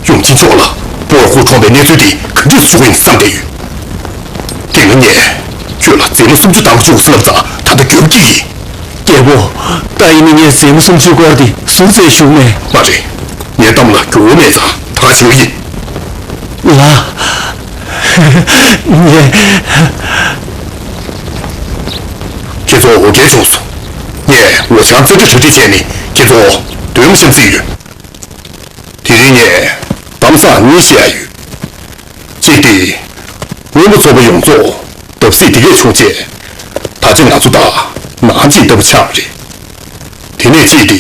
ཡུམ་ཆེན་མཆོག་ལ་པོར་ཧུ་གྲོངས་པའི་གནས་ཚུལ་དེ་ག་འདྲས་བཟོ་གི་ཡིན་བསམ་བསྡད་ཡོད། དེ་སྔ་ངས་ཁྱོད་ལ་མཛེས་མ་སུམ་ཅུ་བཏང་བཅུག་ཟེར་ལབ་ཙང་ད་ལྟ་འགྱོད་ཀྱི་ཡིན། རྒྱལ་པོ། ད་ཡིན་ན་ངས་མཛེས་མ་སུམ་ཅུའི་སྐོར་དེ་ཟུར་བཙལ་ཞུགས་མེད། མ་རེད། ངའི་གཏམ་ལ་འགྱོད་པ་མེད་ཙང་ད་ག་བྱེད་ཀྱི་ཡིན། ལགས། ངས། ཁྱེད་ཚོ་འོ་བརྒྱལ་བྱུང་སོང་། ངས་ངོ་བྱང་རྩེ་གྲ་གྲ་སྒྲིག་བྱས་ནས་ཁྱེད་ཚོ་སྡོད་མ་བཞིན་བརྩིས་ཡོད། དེ་རིང་ངས་གཏམ་བཟང་གཉིས་བཤད་ཡ་ཡོད། གཅིག་དེ། སྔོན་མ་ཚོ་པ་ཡོངས་རྫོགས་བརྡབ་གསིག་དེ་གས་བྱུང་རྗེས། ད་ཆ་ང་ཚོ་དང་ནང་གཅིག་ལྟ་བུ་ཆགས་པ་རེད། དེ་ནས་གཅིག་དེ།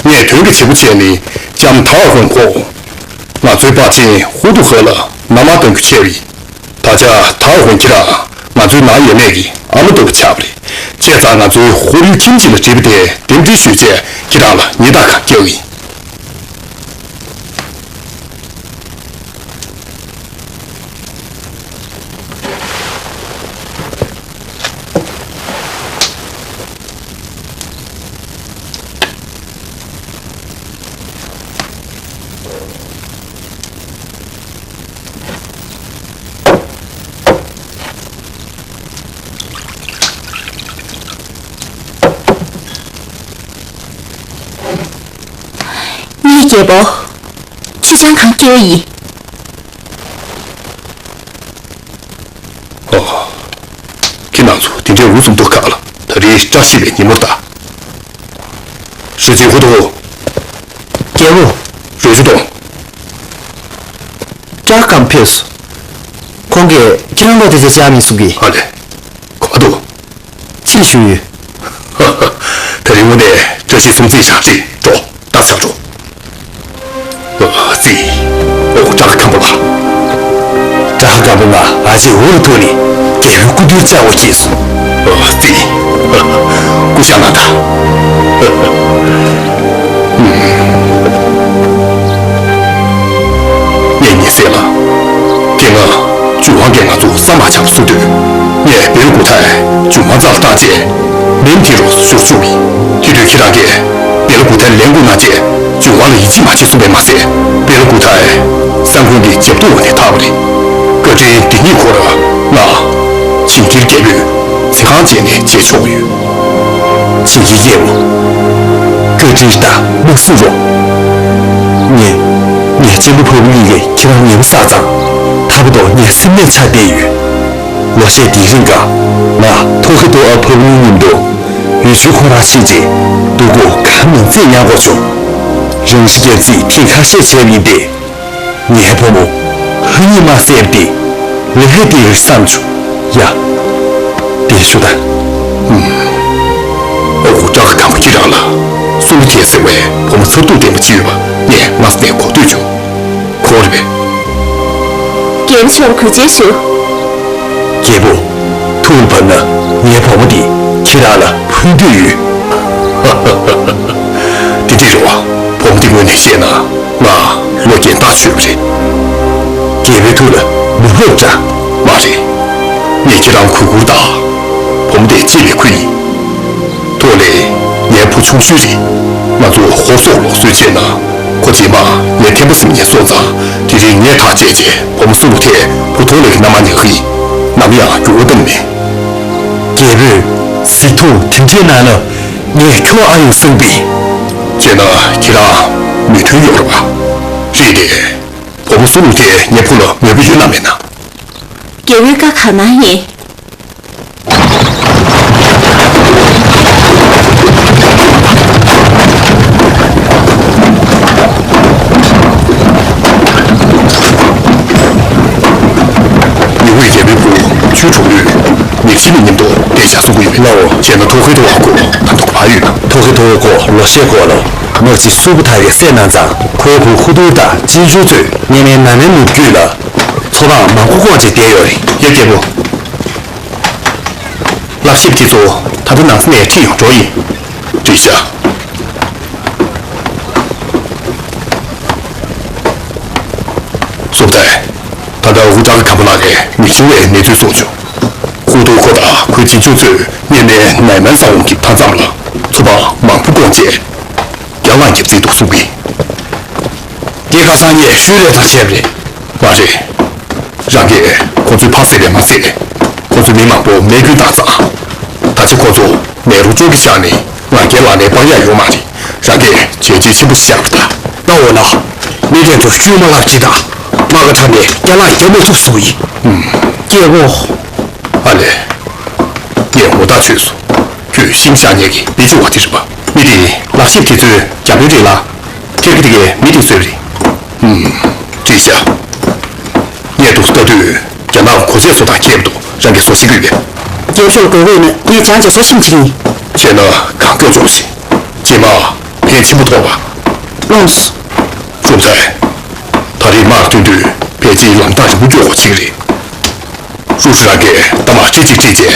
ངས་དོན་གྱི་བྱེད་པོ་བྱས་ནས་ལྕམ་ཐར་ཧོང་ཁོ། ང་ཚོའི་པ་ཆེན་ཧུ་ཏུ་ཧོ་ལ་མནའ་མ་གཏང་རྒྱུ་བྱས་པ་ཡིན། ད་ཆ་ཐར་ཧོང་ཁྱེད་རང་ང་ཚོའི་ནང་ཡོད་མེད་ཀྱི་ཨ་མ་ལྟ་བུ་ཆགས་པ་རེད། བྱས་ཙང་ང་ཚོའི་ཧོར་ཡུལ་ཁྱིམ་གཅིག་ལ་བྲིས་པ་དེ་རྟེན་འབྲེལ་ཞུས་བྱས་ཁྱེད་རང་ལ་ཉེས་རྡུང་གང་བཀལ་བ་ཡིན། ངའི་རྒྱལ་པོ། ཁྱེད་རང་གང་སྐྱེ་བ་ཡིན། ཨོ། ཁྱེད་རང་ཚོ་དེ་འདྲའི་འུ་ཚུགས་འདུག་ག་ལ། ད་རེས་བཀྲ་ཤིས་པའི་ཉིན་མོ་རེད་ད། ཧྲུའུ་ཅི་ཧུ་ཏུ། རྒྱལ་པོ། རོལ་ཆ་གཏོང་། རྒྱ་ ཨ་ཁམ་ཕེབས་སོང་། ཁོང་གིས་ཁྱེད་རང་ལོ་དེ་ཚོ་བྱ་མི་གསུང་གི། ཨ་ལས། གོ་བ་འདུག་ཕྱིར་ཞུ་ཡོད། ད་རིང་དངོས་གནས་བཀྲ་ཤིས་སྲོང་བཙན་ཞག་རེད་འགྲོ། ད་ཟག་འགྲོ། ཨ་ཙི། ཨོ་བཀྲ་ཁམས་པོ་ལགས། བཀྲ་ཁམས་པོ་ང་ཨ་ཅེ་འུ་རུ་ཐོག་ནས་རྒྱལ་པོའི་སྐུ་མདུན་བཅར་བ་བྱས་སོང་། ཨ་ཙི། སྐུ་ཞབས་ལགས་ད། ངས་ཉེ་སྲས་ལ། དེ་སྔ་ཇོ་ཝང་གིས་ང་ཚོ་ས་མ་ཆགས་པ་བཟོ་དུས། ངས་བེ་ལ་གུ་ཐའི་ཇོ་ཝང་རྩ་ལ་བཏང་རྗེས་མེམ་དེ་རུ་ཞོར་བཅུག་པས། དེ་དུས་ཁྱེད་རང་གིས་བེ་ལ་གུ་ཐའི་ལེན་དགོས་གནང་རྗེས་ཇོ་ཝང་ལ་ཡིད་ཆེས་མ་བྱེད་གསུངས་པས་མ་ཟད། བེ་ལ་གུ་ཐའི་ས་འགུལ་གྱི་འཇབ་རྡུང་འོག་ནས་ཐར་བ་རེད། བཀའ་དྲིན་འདི་ཉིད་ཁོ་རང་ང་ཇིང་གིར་རྒྱལ་པོས་ཚིག་རྐང་བཅད་ནས་བྱེད་ཆོག་ཡོད། ཆིང་གི་རྒྱལ་པོ། བཀའ་དྲིན་དང་མ་གསུང་རོགས། ངས། ངས་གཅེན་པོ་ཕ་བུ་གཉིས་ཀྱིས་ཁྱེད་རང་ཉེ་པོ་བསགས་ཙང་། ད་བར་དུ་ངས་སེམས་ནད་ཆགས་བསྡད་ཡོད། ལོ་ཤས་འདིའི་རིང་ག་ང་ཐོ་ཁེ་ཐོ་ཨ་ཕ་བུ་གཉིས་མཉམ་དུ་ཡུལ་ཆུ་ཁོ་རང་ཕྱིན་རྗེས་སྡུག་གུ་ག་མང་ཚད་མྱངས་དགོས་བྱུང་། རང་ཤི་རྒྱག་རྩིས་ཐེངས་ཁ་ཤས་བྱས་པ་ཡིན་པས། ངའི་བུ་མོ་ཧ་ཉི་མ་བསད་པ་དེ་ལས་ཧེ་དེ་རེད་བསམ་བྱུང་ཡ། དེ་ཞུ་ད། ཨོ་ཀྲག་དམ་པ་ཁྱེད་རང་ལ་སུ་ལུ་ཐེ་ཟེར་བའི་བུ་མོ་མཚར་སྡུག་ལྡན་པ་ཅིག་ཡོད་པ་ངས་སྔ་ས་ནས་གོ་ཐོས་བྱུང་། ཁོ་རེད་པས། རྒྱལ་པོ་མཆོག་གུས་བྱས་ཞུ། རྒྱལ་པོ། ཐུགས་ལ་བབས་ན་ངའི་བུ་མོ་འདི་ཁྱེད་རང་ལ་ཕུལ་འདོད་ཡོད། དེ་འདྲ་རེད་བ། བུ་མོ་འདི་ངོས་ནས་བཤད་ན་ང་ལོ་རྒན་ཐག་ཆོད་པ་རེད། རྒྱལ་པོའི་ཐུགས་ལ་མི་ཕོག་འདྲ། མ་རེད། ངས་ཁྱེད་རང་གུས་བཀུར་དང་། བུ་མོ་དེ་གཅེས་པའི་ཁུར་ཡིན། ཐོག་ལས་ངའི་བུ་ཆུང་ཤོས་རེད། ང་ཚོ་ཧོར་སོག་ལུགས་སྲོལ་བྱས་ན། ཁོ་རྗེས་མ་ངའི་ཐེམ་པ་ཟིན་ནས་སོང་ཙང་དེ་རིང་ངས་ཐག་བཅད་རྗེས་བུ་མོ་སུ་ལུ་ཐེ་བུ་ཐོག་ལས་ཀྱི་མནའ་མ་ཉར་གི་ཡིན། ནམ་ཡང་འགྱུར་བ་གཏོང་མེད། རྒྱལ་པོས་གཟིགས་མཐོང་དེ་འདྲའི་གནང་ན་ངས་ཁྱོད་ཨ་ཡོང་བསམ་པས། བྱས་ན་ཁྱེད་རང་མོས་མཐུན་ཡོད་རེད་པ། རེད་དེ། བུ་མོ་སུ་ལུ་ཐེ་ངའི་བུ་ལ་མོས་པ་ཡོད་ན་མེད་ན། རྒྱལ་པོའི་བཀའ་གང་གནང་ཡིན། ཉི་འོད་རྒྱལ་པོའི་བུ་ཆུའི་གྲོག་ལུས་མིག་ཤེལ་མཉམ་དུ་བསྡད་བཞག་སོང་གི་ཡོད་པས། ལའོ། བྱས་ན་ཐོ་ཁེ་ཐོ་བ་ཁོ་ད་དུང་བར་ཡོད་ན། ཐོ་ཁེ་ཐོ་བ་ཁོ་ལོ་ཤས་འགོར་ལ་ནག་ཅི་སུ་པུ་ཐ་གི་སྲས་གནང་ཙང་ཁོའི་བུ་ཧུ་ཏུར་དང་ཅིན་ཇུ་ཚོས་སྔོན་མའི་ནང་མའི་ནུབ་རྒྱུད་ལ་མཚོ་ཐང་མང་པོ་བསྐོར་བྱས་བསྡད་ཡོད་རེད། ཡ་རྒྱལ་པོ། བསླབ་ཞིབ་དེ་ཚོ་ད་ལྟ་ནང་ས་ནས་ཁྲིད་ཡོང་འགྲོ་ཡིན། འགྲིག་ཤག་སུ་པུ་ཐ། ད་ལྟ་ཧུ་ཀྲང་གམ་པ་ལགས་ཀྱིས་མི་ཤེས་པའི་གནས་ཚུལ་གསུངས་བྱུང་། ཧུ་ཏུ་ཁོ་དང་ཁོའི་གཅེན་གཅུང་ཚོས་སྔོན་མའི་ནའི་མན་ས་འོག་གི་མཐའ་མཚམས་ལ་མཚོ་འཕང་མང་པོ་བསྐོར་རྗེས། རྒྱང་ལངས་བརྒྱབ་རྩིས་འདུག་གསུངས་པས། འདི་ཁ་སང་ངས་ཤུལ་ལས་དང་བྱས་པ་རེད། མ་རེད། རང་གིས་ཁོ་ཚོའི་ཕ་བསད་པས་མ་ཟད། ཁོ་ཚོའི་མི་མང་པོ་རྨས་སྐྱོན་བཏང་ཙང་། ད་ཆ་ཁོ་ཚོ་ནེ་རུ་ཅོག་གི་ཤག་ནས་ང་རྒྱལ་ལག་ནས་སྤང་ཡག་ཡོད་མ་རེད། རང་གིས་བྱས་རྗེས་ཆེན་པོ་ཞིག་བཞག་པ་དང་། ལྟ་འོ་ན། མི་དེ་ཚོ་ཤུལ་མ་ལབ་ཅིག་དང་། རྨ་ཁ་ཐག་ནས་རྒྱ་ལག་རྒྱབ་མ་ཐུབ་བཟོ་ཡིན། ཨུམ། སྐྱེ་བོ། ཨ་ལས། ངས་ངོ་ཐག་ཆོད་སོང་། ཁྱོད་ཤིང་བཞག་མཁན་གྱི་མི་ཆུང་བ་དེ་རེད་པ། མི་དེས་ལག་ཞིབ་དེ་ཚོའི་རྒྱ་དཔོན་རེད་ལ། ཁྱེད་ཀྱི་དེ་གའི་མི་དེ་ཚོའི་རེད། ཨུམ། འགྲིག་ཤག་ངས་འདུག་ལྟ་དུས་རྒྱ་ནག་གོ་ཆས་བཟོ་སྟངས་མཁས་པ་འདུག་རང་གིས་བཟོ་ཤེས་ཀྱི་ཡོད་པས། རྒྱབ་ཤོག་དགོས་དགོས་ན་ངས་སྦྱངས་བྱས་བཟོ་ཤེས་ཀྱི་ཡིན། བྱས་ན་གང་མགྱོགས་འབྱོངས་ཤིག་རྗེས་མ་ཕན་ཆེན་པོ་ཐོགས་པ། ལོངས། ཧྲུ་པུ་ཐའི། ད་རེས་དམག་ཐོན་དུས་ཕལ་ཆེར་ལམ་ཐག་རིང་པོ་སྐྱོད་དགོས་བྱེད་ཀྱི་རེད། ཧྲུའུ་ཧྲི་རང་གིས་རྟ་དམག་ཁྲི་གཅིག་ཁྲིད་རྗེས་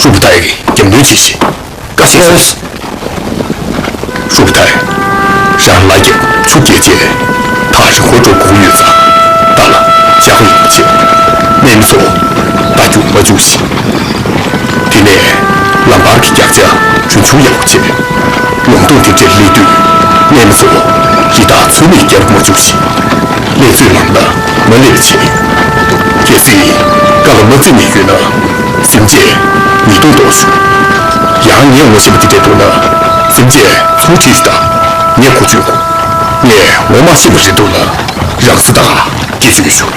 ཧྲུ་པུ་ཐའི་གི་རྒྱབ་སྣོན་བྱེད་ཤིག་བཀའ་དྲིན་ཆེ། ཧྲུ་པུ་ཐའི། རང་ལ་རྒྱབ་ཆུ་རྒྱས་རྗེས་ཐག་རིང་པོ་འགྲོ་དགོས་ཀྱི་ཡོད་ཙང་། རྟ་ལ་ཞག་པོ་ཡོང་བྱེད། གནས་མི་ཚོ་རྟ་རྒྱུག་མ་བཅུག་ཤིག་དེ་ནས་ལམ་བར་གྱི་རྒྱགས་ཆ་གྲོན་ཆུང་ཡག་པོ་བྱེད། ལུང་སྟོང་དེབ་ཐེར་སླེབས་དུས་གནས་མི་ཚོ་རི་དྭགས་ཚུལ་མིན་རྒྱབ་མ་བཅུག་ཤིག་གནས་ཚུལ་ལམ་ལ་མ་སླེབས་བྱེད། གལ་སྲིད་ཀ་ལ་མ་བརྩིས་ནས་ཡོད་ན་སེམས་ཅན་ཉེས་རྡུང་གཏོང་ཤོག་ཡང་ངས་ངོ་ཤེས་པ་དེ་འདྲ་འདུག་ན་སེམས་ཅན་ཚུར་ཁྲིད་ཤོག་དང་ངས་གོ་ཆོད་གོ། ངས་ངོ་མ་ཤེས་པ་རེད་འདུག་ན་རང་ས་དང་སྐྱེ་ཆུང་ཤོག